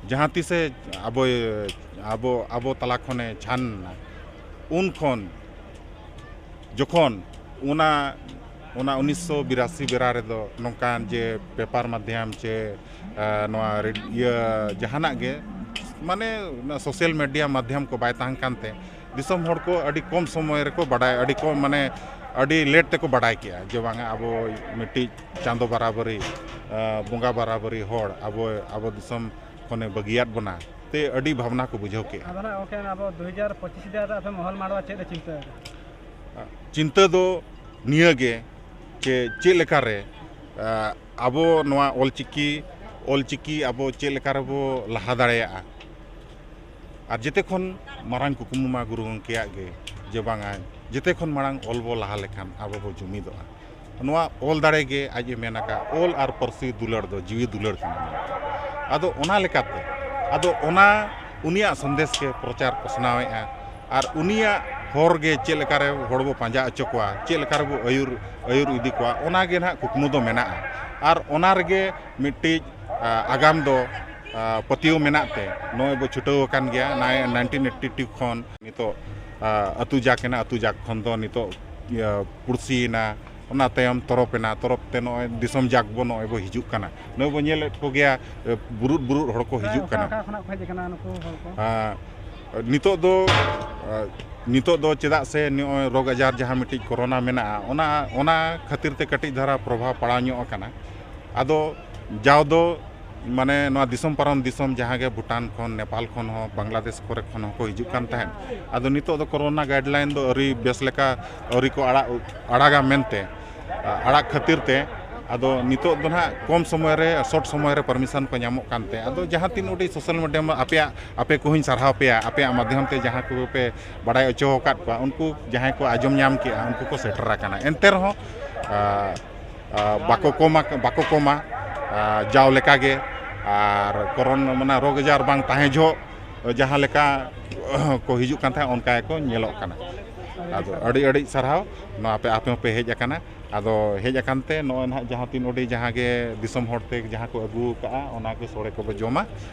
ᱡᱟᱦᱟᱸ ᱛᱤᱥᱮ ᱟᱵᱚᱭ, ᱟᱵᱚ, ᱟᱵᱚ ᱛᱟᱞᱟ ᱠᱷᱚᱱᱮ ᱪᱷᱟᱱ ᱮᱱᱟ, ᱩᱱ ᱠᱷᱚᱱ ᱡᱚᱠᱷᱚᱱ ᱚᱱᱟ, ᱚᱱᱟ ᱩᱱᱤᱥᱥᱚ ᱵᱤᱨᱟᱥᱤ ᱵᱮᱲᱟ ᱨᱮᱫᱚ ᱱᱚᱝᱠᱟᱱ ᱡᱮ ᱯᱮᱯᱟᱨ ᱢᱟᱫᱽᱫᱷᱚᱢ ᱪᱮ, ᱟᱸ, ᱱᱚᱣᱟ ᱨᱮᱰ-, ᱤᱭᱟᱹ ᱡᱟᱦᱟᱱᱟᱜ ᱜᱮ, ᱢᱟᱱᱮ ᱚᱱᱟ ᱥᱳᱥᱟᱞ ᱢᱤᱰᱤᱭᱟ ᱢᱟᱫᱽᱫᱷᱚᱢ ᱠᱚ ᱵᱟᱭ ᱛᱟᱦᱮᱸ ᱠᱟᱱᱛᱮ ᱫᱤᱥᱚᱢ ᱦᱚᱲ ᱠᱚ ᱟᱹᱰᱤ ᱠᱚᱢ ᱥᱚᱢᱚᱭ ᱨᱮᱠᱚ ᱵᱟᱰᱟᱭ, ᱟᱹᱰᱤ ᱠᱚᱢ, ᱢᱟᱱᱮ ᱟᱹᱰᱤ ᱞᱮᱴ ᱛᱮᱠᱚ ᱵᱟᱰᱟᱭ ᱠᱮᱜᱼᱟ ᱡᱮ ᱵᱟᱝᱟ ᱟᱵᱚ ᱢᱤᱫᱴᱤᱡ ᱪᱟᱸᱫᱚ ᱵᱟᱨᱟᱵᱟᱹᱨᱤ, ᱟᱸ, ᱵᱚᱸᱜᱟ ᱵᱟᱨᱟᱵᱟᱹᱨᱤ ᱦᱚᱲ ᱟᱵᱚ, ᱟᱵᱚ ᱫᱤᱥᱚᱢ ᱠᱷᱚᱱᱮ ᱵᱟᱹᱜᱤᱭᱟᱫ ᱵᱚᱱᱟ, ᱛᱮ ᱟᱹᱰᱤ ᱵᱷᱟᱵᱽᱱᱟ ᱠᱚ ᱵᱩᱡᱷᱟᱹᱣ ᱠᱮᱜᱼᱟ᱾ ᱟᱫᱚ ᱱᱟᱜ ᱜᱚᱢᱠᱮ, ᱟᱵᱚ ᱫᱩ ᱦᱟᱡᱟᱨ ᱯᱚᱸᱪᱤᱥ ᱨᱮ ᱟᱯᱮ ᱢᱚᱦᱚᱞ ᱢᱟᱰᱣᱟ ᱪᱮᱫ ᱮ ᱪᱤᱱᱛᱟᱹ ᱟᱠᱟᱫᱟ? ᱪᱤᱱᱛᱟᱹ ᱫᱚ ᱱᱤᱭᱟᱹ ᱜᱮ ᱡᱮ ᱪᱮᱫ ᱞᱮᱠᱟᱨᱮ, ᱟᱸ, ᱟᱵᱚ ᱱᱚᱣᱟ ᱚᱞᱪᱤᱠᱤ, ᱚᱞᱪᱤᱠᱤ ᱟᱵᱚ ᱪᱮᱫ ᱞᱮᱠᱟ ᱨᱮᱵᱚ ᱞᱟᱦᱟ ᱫᱟᱲᱮᱭᱟᱜᱼᱟ᱾ ᱟᱨ ᱡᱮᱛᱮ ᱠᱷᱚᱱ ᱢᱟᱨᱟᱝ ᱠᱩᱠᱢᱩ ᱢᱟ ᱜᱩᱨᱩ ᱜᱚᱢᱠᱮᱭᱟᱜ ᱜᱮ, ᱡᱮ ᱵᱟᱝᱟ ᱡᱮᱛᱮ ᱠᱷᱚᱱ ᱢᱟᱲᱟᱝ ᱚᱞ ᱵᱚ ᱞᱟᱦᱟ ᱞᱮᱠᱷᱟᱱ ᱟᱵᱚ ᱵᱚ ᱡᱩᱢᱤᱫᱚᱜᱼᱟ᱾ ᱱᱚᱣᱟ ᱚᱞ ᱫᱟᱲᱮ ᱜᱮ ᱟᱡ ᱮ ᱢᱮᱱ ᱟᱠᱟᱫ, ᱚᱞ ᱟᱨ ᱯᱟᱹᱨᱥᱤ ᱫᱩᱞᱟᱹᱲ ᱫᱚ ᱡᱤᱣᱤ ᱫᱩᱞᱟᱹᱲ ᱠᱟᱱᱟ ᱢᱮᱱᱛᱮ᱾ ᱟᱫᱚ ᱚᱱᱟ ᱞᱮᱠᱟᱛᱮ, ᱟᱫᱚ ᱚᱱᱟ ᱩᱱᱤᱭᱟᱜ ᱥᱚᱱᱫᱮᱥ ᱜᱮ ᱯᱨᱚᱪᱟᱨ ᱯᱟᱥᱱᱟᱣᱮᱫᱼᱟ᱾ ᱟᱨ ᱩᱱᱤᱭᱟᱜ ᱦᱚᱨ ᱜᱮ ᱪᱮᱫ ᱞᱮᱠᱟᱨᱮ ᱦᱚᱲ ᱵᱚ ᱯᱟᱸᱡᱟ ᱦᱚᱪᱚ ᱠᱚᱣᱟ, ᱪᱮᱫ ᱞᱮᱠᱟ ᱨᱮᱵᱚ ᱟᱹᱭᱩᱨ, ᱟᱹᱭᱩᱨ ᱤᱫᱤ ᱠᱚᱣᱟ, ᱚᱱᱟ ᱜᱮ ᱱᱟᱦᱟᱜ ᱠᱩᱠᱢᱩ ᱫᱚ ᱢᱮᱱᱟᱜᱼᱟ᱾ ᱟᱨ ᱚᱱᱟ ᱨᱮᱜᱮ ᱢᱤᱫᱴᱤᱡ, ᱟ, ᱟᱜᱟᱢ ᱫᱚ, ᱟ, ᱯᱟᱹᱛᱭᱟᱹᱣ ᱢᱮᱱᱟᱜ ᱛᱮ ᱱᱚᱜᱼᱚᱭ ᱵᱚ ᱪᱷᱩᱴᱟᱹᱣ ᱟᱠᱟᱱ ᱜᱮᱭᱟ᱾ ᱱᱟᱭ-, ᱱᱟᱭᱤᱱᱴᱤᱱ ᱮᱭᱤᱴᱤ ᱴᱩ ᱠᱷᱚᱱ ᱱᱤᱛᱚᱜ, ᱟ, ᱟᱹᱛᱩ ᱡᱟᱠ ᱮᱱᱟ, ᱟᱹᱛᱩ ᱡᱟᱠ ᱠᱷᱚᱱ ᱫᱚ ᱱᱤᱛᱚᱜ, ᱤᱭᱟᱹ, ᱯᱩᱲᱥᱤᱭᱮᱱᱟ, ᱚᱱᱟ ᱛᱟᱭᱚᱢ ᱛᱚᱨᱚᱯ ᱮᱱᱟ, ᱛᱚᱨᱚᱯ ᱛᱮ ᱱᱚᱜᱼᱚᱭ ᱫᱤᱥᱚᱢ ᱡᱟᱠ ᱵᱚ ᱱᱚᱜᱼᱚᱭ ᱵᱚ ᱦᱤᱡᱩᱜ ᱠᱟᱱᱟ᱾ ᱱᱚᱜᱼᱚᱭ ᱵᱚ ᱧᱮᱞᱮᱫ ᱠᱚᱜᱮᱭᱟ, ᱮ, ᱵᱩᱨᱩᱫ ᱵᱩᱨᱩᱫ ᱦᱚᱲ ᱠᱚ ᱦᱤᱡᱩᱜ ᱚᱠᱟ, ᱠᱟᱱᱟ᱾ ᱚᱠᱟ ᱠᱷᱚᱱᱟᱜ ᱠᱚ ᱦᱮᱡ ᱟᱠᱟᱱᱟ ᱱᱩᱠᱩ ᱦᱚᱲ ᱠᱚ? ᱟᱸ, ᱱᱤᱛᱚᱜ ᱫᱚ, ᱟᱸ, ᱱᱤᱛᱚᱜ ᱫᱚ ᱪᱮᱫᱟᱜ ᱥᱮ ᱱᱚᱜᱼᱚᱭ ᱨᱳᱜᱽ ᱟᱡᱟᱨ ᱡᱟᱦᱟᱸ ᱢᱤᱫᱴᱤᱡ ᱠᱳᱨᱳᱱᱟ ᱢᱮᱱᱟᱜᱼᱟ, ᱚᱱᱟ, ᱚᱱᱟ ᱠᱷᱟᱹᱛᱤᱨ ᱛᱮ ᱠᱟᱹᱴᱤᱡ ᱫᱷᱟᱨᱟ ᱯᱨᱚᱵᱷᱟᱵᱽ ᱯᱟᱲᱟᱣ ᱧᱚᱜ ᱟᱠᱟᱱᱟ᱾ ᱟᱫᱚ ᱡᱟᱣ ᱫᱚ ᱢᱟᱱᱮ ᱱᱚᱣᱟ ᱫᱤᱥᱚᱢ ᱯᱟᱨᱚᱢ ᱫᱤᱥᱚᱢ ᱡᱟᱦᱟᱸ ᱜᱮ ᱵᱷᱩᱴᱟᱱ ᱠᱷᱚᱱ, ᱱᱮᱯᱟᱞ ᱠᱷᱚᱱ ᱦᱚᱸ, ᱵᱟᱝᱞᱟᱫᱮᱥ ᱠᱚᱨᱮ ᱠᱷᱚᱱ ᱦᱚᱸᱠᱚ ᱦᱤᱡᱩᱜ ᱠᱟᱱ ᱛᱟᱦᱮᱸᱫ᱾ ᱟᱫᱚ ᱱᱤᱛᱚᱜ ᱫᱚ ᱠᱳᱨᱳᱱᱟ ᱜᱟᱭᱤᱰᱞᱟᱭᱤᱱ ᱫᱚ ᱟᱹᱣᱨᱤ ᱵᱮᱥ ᱞᱮᱠᱟ ᱟᱹᱣᱨᱤ ᱠᱚ ᱟᱲᱟᱜ, ᱟᱲᱟᱜᱟ ᱢᱮᱱᱛᱮ, ᱟᱲᱟᱜ ᱠᱷᱟᱹᱛᱤᱨ ᱛᱮ ᱟᱫᱚ ᱱᱤᱛᱚᱜ ᱫᱚ ᱱᱟᱦᱟᱜ ᱠᱚᱢ ᱥᱚᱢᱚᱭ ᱨᱮ, ᱥᱚᱨᱴ ᱥᱚᱢᱚᱭ ᱨᱮ ᱯᱟᱨᱢᱤᱥᱚᱱ ᱠᱚ ᱧᱟᱢᱚᱜ ᱠᱟᱱᱛᱮ, ᱟᱫᱚ ᱡᱟᱦᱟᱸ ᱛᱤᱱ ᱩᱰᱤᱡ ᱥᱳᱥᱟᱞ ᱢᱤᱰᱤᱭᱟ ᱢᱟ ᱟᱯᱮᱭᱟᱜ, ᱟᱯᱮ ᱠᱚᱦᱚᱸᱧ ᱥᱟᱨᱦᱟᱣ ᱯᱮᱭᱟ, ᱟᱯᱮᱭᱟᱜ ᱢᱟᱫᱽᱫᱷᱚᱢ ᱛᱮ ᱡᱟᱦᱟᱸ ᱠᱚᱯᱮ ᱵᱟᱲᱟᱭ ᱦᱚᱪᱚ ᱟᱠᱟᱫ ᱠᱚᱣᱟ, ᱩᱱᱠᱩ ᱡᱟᱦᱟᱸᱭ ᱠᱚ ᱟᱸᱡᱚᱢ ᱧᱟᱢ ᱠᱮᱜᱼᱟ, ᱩᱱᱠᱩ ᱠᱚ ᱥᱮᱴᱮᱨ ᱟᱠᱟᱱᱟ᱾ ᱮᱱᱛᱮ ᱨᱮᱦᱚᱸ, ᱟ, ᱟ, ᱵᱟᱠᱚ ᱠᱚᱢᱟ, ᱵᱟᱠᱚ ᱠᱚᱢᱟ, ᱟ, ᱡᱟᱣ ᱞᱮᱠᱟᱜᱮ᱾ ᱟᱨ ᱠᱚᱨᱳᱱᱟ, ᱢᱟᱱᱮ, ᱨᱳᱜᱽ ᱟᱡᱟᱨ ᱵᱟᱝ ᱛᱟᱦᱮᱸ ᱡᱚᱦᱚᱜ ᱡᱟᱦᱟᱸ ᱞᱮᱠᱟ ᱠᱚ ᱦᱤᱡᱩᱜ ᱠᱟᱱ ᱛᱟᱦᱮᱸᱫ, ᱚᱱᱠᱟ ᱜᱮᱠᱚ ᱧᱮᱞᱚᱜ ᱠᱟᱱᱟ᱾ ᱟᱫᱚ ᱟᱹᱰᱤ, ᱟᱹᱰᱤ ᱥᱟᱨᱦᱟᱣ, ᱱᱚᱣᱟ ᱟᱯᱮ, ᱟᱯᱮ ᱦᱚᱸᱯᱮ ᱦᱮᱡ ᱟᱠᱟᱱᱟ᱾ ᱟᱫᱚ ᱦᱮᱡ ᱟᱠᱟᱱ ᱛᱮ ᱱᱚᱜᱼᱚᱭ ᱱᱟᱦᱟᱜ ᱡᱟᱦᱟᱸ ᱛᱤᱱ ᱩᱰᱤ ᱡᱟᱦᱟᱸ ᱜᱮ ᱫᱤᱥᱚᱢ ᱦᱚᱲ ᱛᱮ ᱡᱟᱦᱟᱸ ᱠᱚ ᱟᱹᱜᱩ ᱟᱠᱟᱫᱼᱟ, ᱚᱱᱟ ᱜᱮ ᱥᱚᱲᱮ ᱠᱚᱵᱚ ᱡᱚᱢᱟ᱾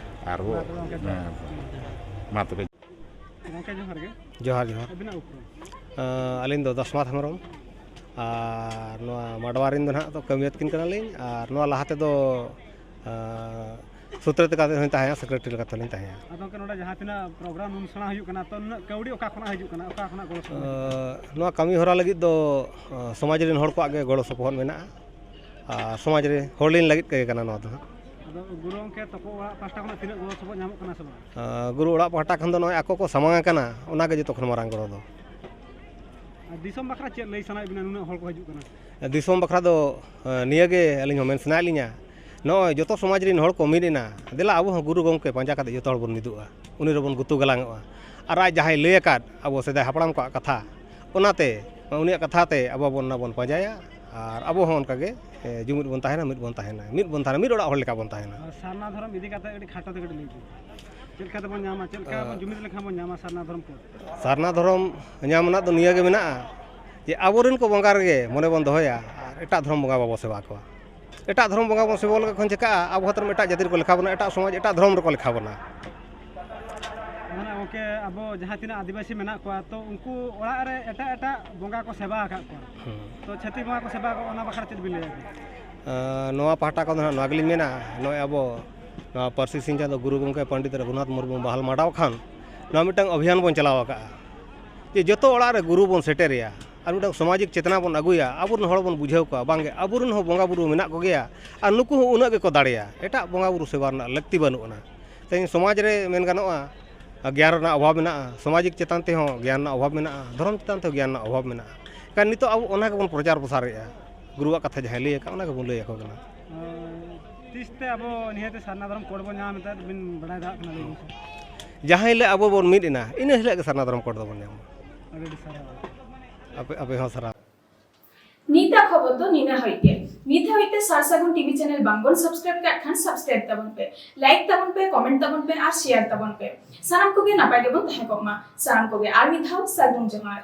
ᱟᱨ ᱵᱚ, ᱢᱟ ᱛᱚᱵᱮ ᱜᱚᱢᱠᱮ, ᱦᱮᱸ, ᱢᱟ ᱛᱚᱵᱮ᱾ ᱜᱚᱢᱠᱮ, ᱡᱚᱦᱟᱨ ᱜᱮ᱾ ᱡᱚᱦᱟᱨ, ᱡᱚᱦᱟᱨ᱾ ᱟᱹᱵᱤᱱᱟᱜ ᱩᱯᱨᱩᱢ? ᱟᱸ, ᱟᱹᱞᱤᱧ ᱫᱚ ᱫᱟᱥᱢᱟᱛ ᱦᱮᱢᱵᱨᱚᱢ, ᱟᱨ ᱱᱚᱣᱟ ᱢᱟᱰᱣᱟ ᱨᱮᱱ ᱫᱚ ᱱᱟᱦᱟᱜ ᱫᱚ ᱠᱟᱹᱢᱤᱭᱟᱹᱛ ᱠᱤᱱ ᱠᱟᱱᱟᱞᱤᱧ, ᱟᱨ ᱱᱚᱣᱟ ᱞᱟᱦᱟ ᱛᱮᱫᱚ, ᱟᱸ, ᱥᱩᱛᱨᱮᱛ ᱞᱮᱠᱟᱛᱮ ᱦᱚᱸᱧ ᱛᱟᱦᱮᱸᱭᱟ, ᱥᱮᱠᱨᱮᱴᱟᱨᱤ ᱞᱮᱠᱟᱛᱮ ᱦᱚᱸᱧ ᱛᱟᱦᱮᱸᱭᱟ᱾ ᱟᱫᱚ ᱜᱚᱢᱠᱮ, ᱱᱚᱰᱮ ᱡᱟᱦᱟᱸ ᱛᱤᱱᱟᱹᱜ ᱯᱨᱳᱜᱨᱟᱢ ᱚᱱᱩᱥᱴᱷᱟᱱ ᱦᱩᱭᱩᱜ ᱠᱟᱱᱟ, ᱛᱚ ᱱᱩᱱᱟᱹᱜ ᱠᱟᱹᱣᱰᱤ ᱚᱠᱟ ᱠᱷᱚᱱᱟᱜ ᱦᱤᱡᱩᱜ ᱠᱟᱱᱟ, ᱚᱠᱟ ᱠᱷᱚᱱᱟᱜ ᱜᱚᱲᱚ ᱥᱚᱯᱚᱦᱚᱫ? ᱟᱸ, ᱱᱚᱣᱟ ᱠᱟᱹᱢᱤ ᱦᱚᱨᱟ ᱞᱟᱹᱜᱤᱫ ᱫᱚ, ᱟᱸ, ᱥᱚᱢᱟᱡᱽ ᱨᱮᱱ ᱦᱚᱲ ᱠᱚᱣᱟᱜ ᱜᱮ ᱜᱚᱲᱚ ᱥᱚᱯᱚᱦᱚᱫ ᱢᱮᱱᱟᱜᱼᱟ᱾ ᱟᱨ ᱥᱚᱢᱟᱡᱽ ᱨᱮ ᱦᱚᱲ ᱞᱤᱧ ᱞᱟᱹᱜᱤᱫ ᱜᱮ ᱠᱟᱱᱟ ᱱᱚᱣᱟ ᱫᱚ ᱦᱟᱸᱜ᱾ ᱟᱫᱚ ᱜᱩᱨᱩ ᱜᱚᱢᱠᱮ ᱛᱟᱠᱚ ᱚᱲᱟᱜ ᱯᱟᱦᱴᱟ ᱠᱷᱚᱱᱟᱜ ᱛᱤᱱᱟᱹᱜ ᱜᱚᱲᱚ ᱥᱚᱯᱚᱦᱚᱫ ᱧᱟᱢᱚᱜ ᱠᱟᱱᱟ ᱥᱮ ᱵᱟᱝ? ᱟᱨ ᱜᱩᱨᱩ ᱚᱲᱟᱜ ᱯᱟᱦᱴᱟ ᱠᱷᱚᱱ ᱫᱚ ᱱᱚᱜᱼᱚᱭ ᱟᱠᱚ ᱠᱚ ᱥᱟᱢᱟᱝ ᱟᱠᱟᱱᱟ, ᱚᱱᱟ ᱜᱮ ᱡᱚᱛᱚ ᱠᱷᱚᱱ ᱢᱟᱨᱟᱝ ᱜᱚᱲᱚ ᱫᱚ᱾ ᱟᱨ ᱫᱤᱥᱚᱢ ᱵᱟᱠᱷᱨᱟ ᱪᱮᱫ ᱞᱟᱹᱭ ᱥᱟᱱᱟᱭᱮᱫ ᱵᱤᱱᱟ, ᱱᱩᱱᱟᱹᱜ ᱦᱚᱲ ᱠᱚ ᱦᱤᱡᱩᱜ ᱠᱟᱱᱟ? ᱫᱤᱥᱚᱢ ᱵᱟᱠᱷᱨᱟ ᱫᱚ, ᱮ, ᱱᱤᱭᱟᱹ ᱜᱮ ᱟᱹᱞᱤᱧ ᱦᱚᱸ ᱢᱮᱱ ᱥᱟᱱᱟᱭᱮᱫ ᱞᱤᱧᱟ, ᱱᱚᱜᱼᱚᱭ ᱡᱚᱛᱚ ᱥᱚᱢᱟᱡᱽ ᱨᱮᱱ ᱦᱚᱲ ᱠᱚ ᱢᱤᱫ ᱮᱱᱟ, ᱫᱮᱞᱟ ᱟᱵᱚ ᱦᱚᱸ ᱜᱩᱨᱩ ᱜᱚᱢᱠᱮ ᱯᱟᱸᱡᱟ ᱠᱟᱛᱮ ᱡᱚᱛᱚ ᱦᱚᱲ ᱵᱚᱱ ᱢᱤᱫᱚᱜᱼᱟ, ᱩᱱᱤ ᱨᱮᱵᱚᱱ ᱜᱩᱛᱩ ᱜᱟᱞᱟᱝᱚᱜᱼᱟ᱾ ᱟᱨ ᱟᱡ ᱡᱟᱦᱟᱸᱭ ᱞᱟᱹᱭ ᱟᱠᱟᱫ ᱟᱵᱚ ᱥᱮᱫᱟᱭ ᱦᱟᱯᱲᱟᱢ ᱠᱚᱣᱟᱜ ᱠᱟᱛᱷᱟ, ᱚᱱᱟᱛᱮ, ᱩᱱᱤᱭᱟᱜ ᱠᱟᱛᱷᱟ ᱛᱮ ᱟᱵᱚ ᱵᱚᱱ, ᱚᱱᱟ ᱵᱚᱱ ᱯᱟᱸᱡᱟᱭᱟ᱾ ᱟᱨ ᱟᱵᱚ ᱦᱚᱸ ᱚᱱᱠᱟ ᱜᱮ, ᱮ, ᱡᱩᱢᱤᱫ ᱵᱚᱱ ᱛᱟᱦᱮᱱᱟ, ᱢᱤᱫ ᱵᱚᱱ ᱛᱟᱦᱮᱱᱟ, ᱢᱤᱫ ᱵᱚᱱ ᱛᱟᱦᱮᱱᱟ, ᱢᱤᱫ ᱚᱲᱟᱜ ᱦᱚᱲ ᱞᱮᱠᱟ ᱵᱚᱱ ᱛᱟᱦᱮᱱᱟ᱾ ᱟᱨ ᱥᱟᱨᱱᱟ ᱫᱷᱚᱨᱚᱢ ᱤᱫᱤ ᱠᱟᱛᱮ ᱟᱹᱰᱤ ᱠᱷᱟᱴᱚ ᱛᱮ ᱠᱟᱹᱴᱤᱡ ᱞᱟᱹᱭ ᱵᱤᱱ᱾ ᱪᱮᱫ ᱞᱮᱠᱟ ᱛᱮᱵᱚᱱ ᱧᱟᱢᱟ, ᱪᱮᱫ ᱞᱮᱠᱟ ᱟᱨ ᱵᱚᱱ ᱡᱩᱢᱤᱫ ᱞᱮᱠᱷᱟᱱ ᱵᱚᱱ ᱧᱟᱢᱟ ᱥᱟᱨᱱᱟ ᱫᱷᱚᱨᱚᱢ ᱯᱚᱫ? ᱥᱟᱨᱱᱟ ᱫᱷᱚᱨᱚᱢ ᱧᱟᱢ ᱨᱮᱱᱟᱜ ᱫᱚ ᱱᱤᱭᱟᱹ ᱜᱮ ᱢᱮᱱᱟᱜᱼᱟ ᱡᱮ ᱟᱵᱚᱨᱮᱱ ᱠᱚ ᱵᱚᱸᱜᱟ ᱨᱮᱜᱮ ᱢᱚᱱᱮ ᱵᱚᱱ ᱫᱚᱦᱚᱭᱟ ᱟᱨ ᱮᱴᱟᱜ ᱫᱷᱚᱨᱚᱢ ᱵᱚᱸᱜᱟ ᱵᱟᱵᱚ ᱥᱮᱵᱟ ᱠᱚᱣᱟ᱾ ᱮᱴᱟᱜ ᱫᱷᱚᱨᱚᱢ ᱵᱚᱸᱜᱟ ᱵᱚᱱ ᱥᱮᱵᱟ ᱞᱮᱠᱚ ᱠᱷᱟᱱ ᱪᱮᱠᱟᱜᱼᱟ? ᱟᱵᱚ ᱦᱚᱸ ᱛᱟᱭᱚᱢ ᱮᱴᱟᱜ ᱡᱟᱹᱛᱤ ᱨᱮᱠᱚ ᱞᱮᱠᱷᱟ ᱵᱚᱱᱟ, ᱮᱴᱟᱜ ᱥᱚᱢᱟᱡᱽ, ᱮᱴᱟᱜ ᱫᱷᱚᱨᱚᱢ ᱨᱮᱠᱚ ᱞᱮᱠᱷᱟ ᱵᱚᱱᱟ᱾ ᱢᱟᱱᱮ ᱜᱚᱢᱠᱮ, ᱟᱵᱚ ᱡᱟᱦᱟᱸ ᱛᱤᱱᱟᱹᱜ ᱟᱹᱫᱤᱵᱟᱹᱥᱤ ᱢᱮᱱᱟᱜ ᱠᱚᱣᱟ, ᱛᱚ ᱩᱱᱠᱩ ᱚᱲᱟᱜ ᱨᱮ ᱮᱴᱟᱜ ᱮᱴᱟᱜ ᱵᱚᱸᱜᱟ ᱠᱚ ᱥᱮᱵᱟ ᱟᱠᱟᱫ ᱠᱚᱣᱟ᱾ ᱦᱩᱸ᱾ ᱛᱚ ᱪᱷᱟᱹᱛᱤᱠ ᱵᱚᱸᱜᱟ ᱠᱚ ᱥᱮᱵᱟ ᱟᱠᱟᱫ ᱠᱚᱣᱟ, ᱚᱱᱟ ᱵᱟᱠᱷᱨᱟ ᱪᱮᱫ ᱵᱤᱱ ᱞᱟᱹᱭᱟ? ᱟᱸ, ᱱᱚᱣᱟ ᱯᱟᱦᱴᱟ ᱠᱷᱚᱱ ᱫᱚ ᱦᱟᱸᱜ ᱱᱚᱣᱟ ᱜᱮᱞᱤᱧ ᱢᱮᱱᱟ, ᱱᱚᱜᱼᱚᱭ ᱟᱵᱚ ᱱᱚᱣᱟ ᱯᱟᱹᱨᱥᱤ ᱥᱤᱧ ᱪᱟᱸᱫᱚ ᱜᱩᱨᱩ ᱜᱚᱢᱠᱮ ᱯᱚᱱᱰᱤᱛ ᱨᱚᱜᱷᱩᱱᱟᱛᱷ ᱢᱩᱨᱢᱩ ᱵᱟᱦᱟᱞ ᱢᱟᱰᱟᱣ ᱠᱷᱟᱱ ᱱᱚᱣᱟ ᱢᱤᱫᱴᱟᱝ ᱚᱵᱷᱤᱭᱟᱱ ᱵᱚᱱ ᱪᱟᱞᱟᱣ ᱟᱠᱟᱫᱼᱟ ᱡᱮ ᱡᱚᱛᱚ ᱚᱲᱟᱜ ᱨᱮ ᱜᱩᱨᱩ ᱵᱚᱱ ᱥᱮᱴᱮᱨᱮᱭᱟ ᱟᱨ ᱢᱤᱫᱴᱟᱝ ᱥᱟᱢᱟᱡᱤᱠ ᱪᱮᱛᱱᱟ ᱵᱚᱱ ᱟᱹᱜᱩᱭᱟ, ᱟᱵᱚᱨᱮᱱ ᱦᱚᱲ ᱵᱚᱱ ᱵᱩᱡᱷᱟᱹᱣ ᱠᱚᱣᱟ ᱵᱟᱝᱜᱮ ᱟᱵᱚᱨᱮᱱ ᱦᱚᱸ ᱵᱚᱸᱜᱟ ᱵᱩᱨᱩ ᱢᱮᱱᱟᱜ ᱠᱚᱜᱮᱭᱟ ᱟᱨ ᱱᱩᱠᱩ ᱦᱚᱸ ᱩᱱᱟᱹᱜ ᱜᱮᱠᱚ ᱫᱟᱲᱮᱭᱟ, ᱮᱴᱟᱜ ᱵᱚᱸᱜᱟ ᱵᱩᱨᱩ ᱥᱮᱵᱟ ᱨᱮᱱᱟᱜ ᱞᱟᱹᱠᱛᱤ ᱵᱟᱹᱱᱩᱜ ᱟᱱᱟ᱾ ᱛᱮᱦᱮᱧ ᱥᱚᱢᱟᱡᱽ ᱨᱮ ᱢᱮᱱ ᱜᱟᱱᱚᱜᱼᱟ, ᱜᱮᱭᱟᱱ ᱨᱮᱱᱟᱜ ᱚᱵᱷᱟᱵᱽ ᱢᱮᱱᱟᱜᱼᱟ, ᱥᱟᱢᱟᱡᱤᱠ ᱪᱮᱛᱟᱱ ᱛᱮᱦᱚᱸ ᱜᱮᱭᱟᱱ ᱨᱮᱱᱟᱜ ᱚᱵᱷᱟᱵᱽ ᱢᱮᱱᱟᱜᱼᱟ, ᱫᱷᱚᱨᱚᱢ ᱪᱮᱛᱟᱱ ᱛᱮᱦᱚᱸ ᱜᱮᱭᱟᱱ ᱨᱮᱱᱟᱜ ᱚᱵᱷᱟᱵᱽ ᱢᱮᱱᱟᱜᱼᱟ᱾ ᱮᱱᱠᱷᱟᱱ ᱱᱤᱛᱚᱜ ᱟᱵᱚ ᱚᱱᱟ ᱜᱮᱵᱚᱱ ᱯᱨᱚᱪᱟᱨ ᱯᱨᱚᱥᱟᱨᱮᱫᱼᱟ, ᱜᱩᱨᱩᱣᱟᱜ ᱠᱟᱛᱷᱟ ᱡᱟᱦᱟᱸᱭ ᱞᱟᱹᱭ ᱟᱠᱟᱫ ᱚᱱᱟ ᱜᱮᱵᱚᱱ ᱞᱟᱹᱭ ᱟᱠᱚ ᱠᱟᱱᱟ᱾ ᱛᱤᱥ ᱛᱮ ᱟᱵᱚ ᱱᱤᱦᱟᱹᱛ ᱥᱟᱨᱱᱟ ᱫᱷᱚᱨᱚᱢ ᱠᱳᱰ ᱵᱚᱱ ᱧᱟᱢ ᱮᱫᱟ, ᱵᱤᱱ ᱵᱟᱲᱟᱭ ᱫᱟᱲᱮᱭᱟᱜ ᱠᱟᱱᱟ, ᱞᱟᱹᱭ ᱵᱤᱱ ᱥᱮ? ᱡᱟᱦᱟᱸ ᱦᱤᱞᱳᱜ ᱟᱵᱚ ᱵᱚᱱ ᱢᱤᱫ ᱮᱱᱟ, ᱤᱱᱟᱹ ᱦᱤᱞᱳᱜ ᱜᱮ ᱥᱟᱨᱱᱟ ᱫᱷᱚᱨᱚᱢ ᱠᱳᱰ ᱫᱚᱵᱚᱱ ᱧᱟᱢᱟ᱾ ᱟᱹᱰᱤ ᱟᱹᱰᱤ ᱥᱟᱨᱦᱟᱣ᱾ ᱟᱯᱮ ᱟᱯᱮ ᱦᱚᱸ ᱥᱟᱨᱦᱟᱣ᱾ ᱱᱤᱛᱟᱜ ᱠᱷᱚᱵᱚᱨ ᱫᱚ ᱱᱤᱱᱟᱹ ᱦᱟᱹᱵᱤᱡ ᱜᱮ᱾ ᱱᱤᱛ ᱦᱟᱹᱵᱤᱡ ᱛᱮ ᱥᱟᱨ ᱥᱟᱹᱜᱩᱱ ᱴᱤᱵᱷᱤ ᱪᱮᱱᱮᱞ ᱵᱟᱝ ᱵᱚᱱ ᱥᱟᱵᱥᱠᱨᱟᱭᱤᱵ ᱠᱟᱜ ᱠᱷᱟᱱ ᱥᱟᱵᱥᱠᱨᱟᱭᱤᱵ ᱛᱟᱵᱚᱱ ᱯᱮ, ᱞᱟᱭᱤᱠ ᱛᱟᱵᱚᱱ ᱯᱮ, ᱠᱚᱢᱮᱱᱴ ᱛᱟᱵᱚᱱ ᱯᱮ ᱟᱨ ᱥᱮᱭᱟᱨ ᱛᱟᱵᱚᱱ ᱯᱮ᱾ ᱥᱟᱱᱟᱢ ᱠᱚᱜᱮ ᱱᱟᱯᱟᱭ ᱜᱮᱵᱚᱱ ᱛᱟᱦᱮᱸ ᱠᱚᱜ ᱢᱟ᱾ ᱥᱟᱱᱟᱢ ᱠᱚᱜᱮ ᱟᱨ ᱢᱤᱫ ᱫᱷᱟᱣ ᱥᱟᱹᱜᱩᱱ ᱡᱚᱦᱟᱨ᱾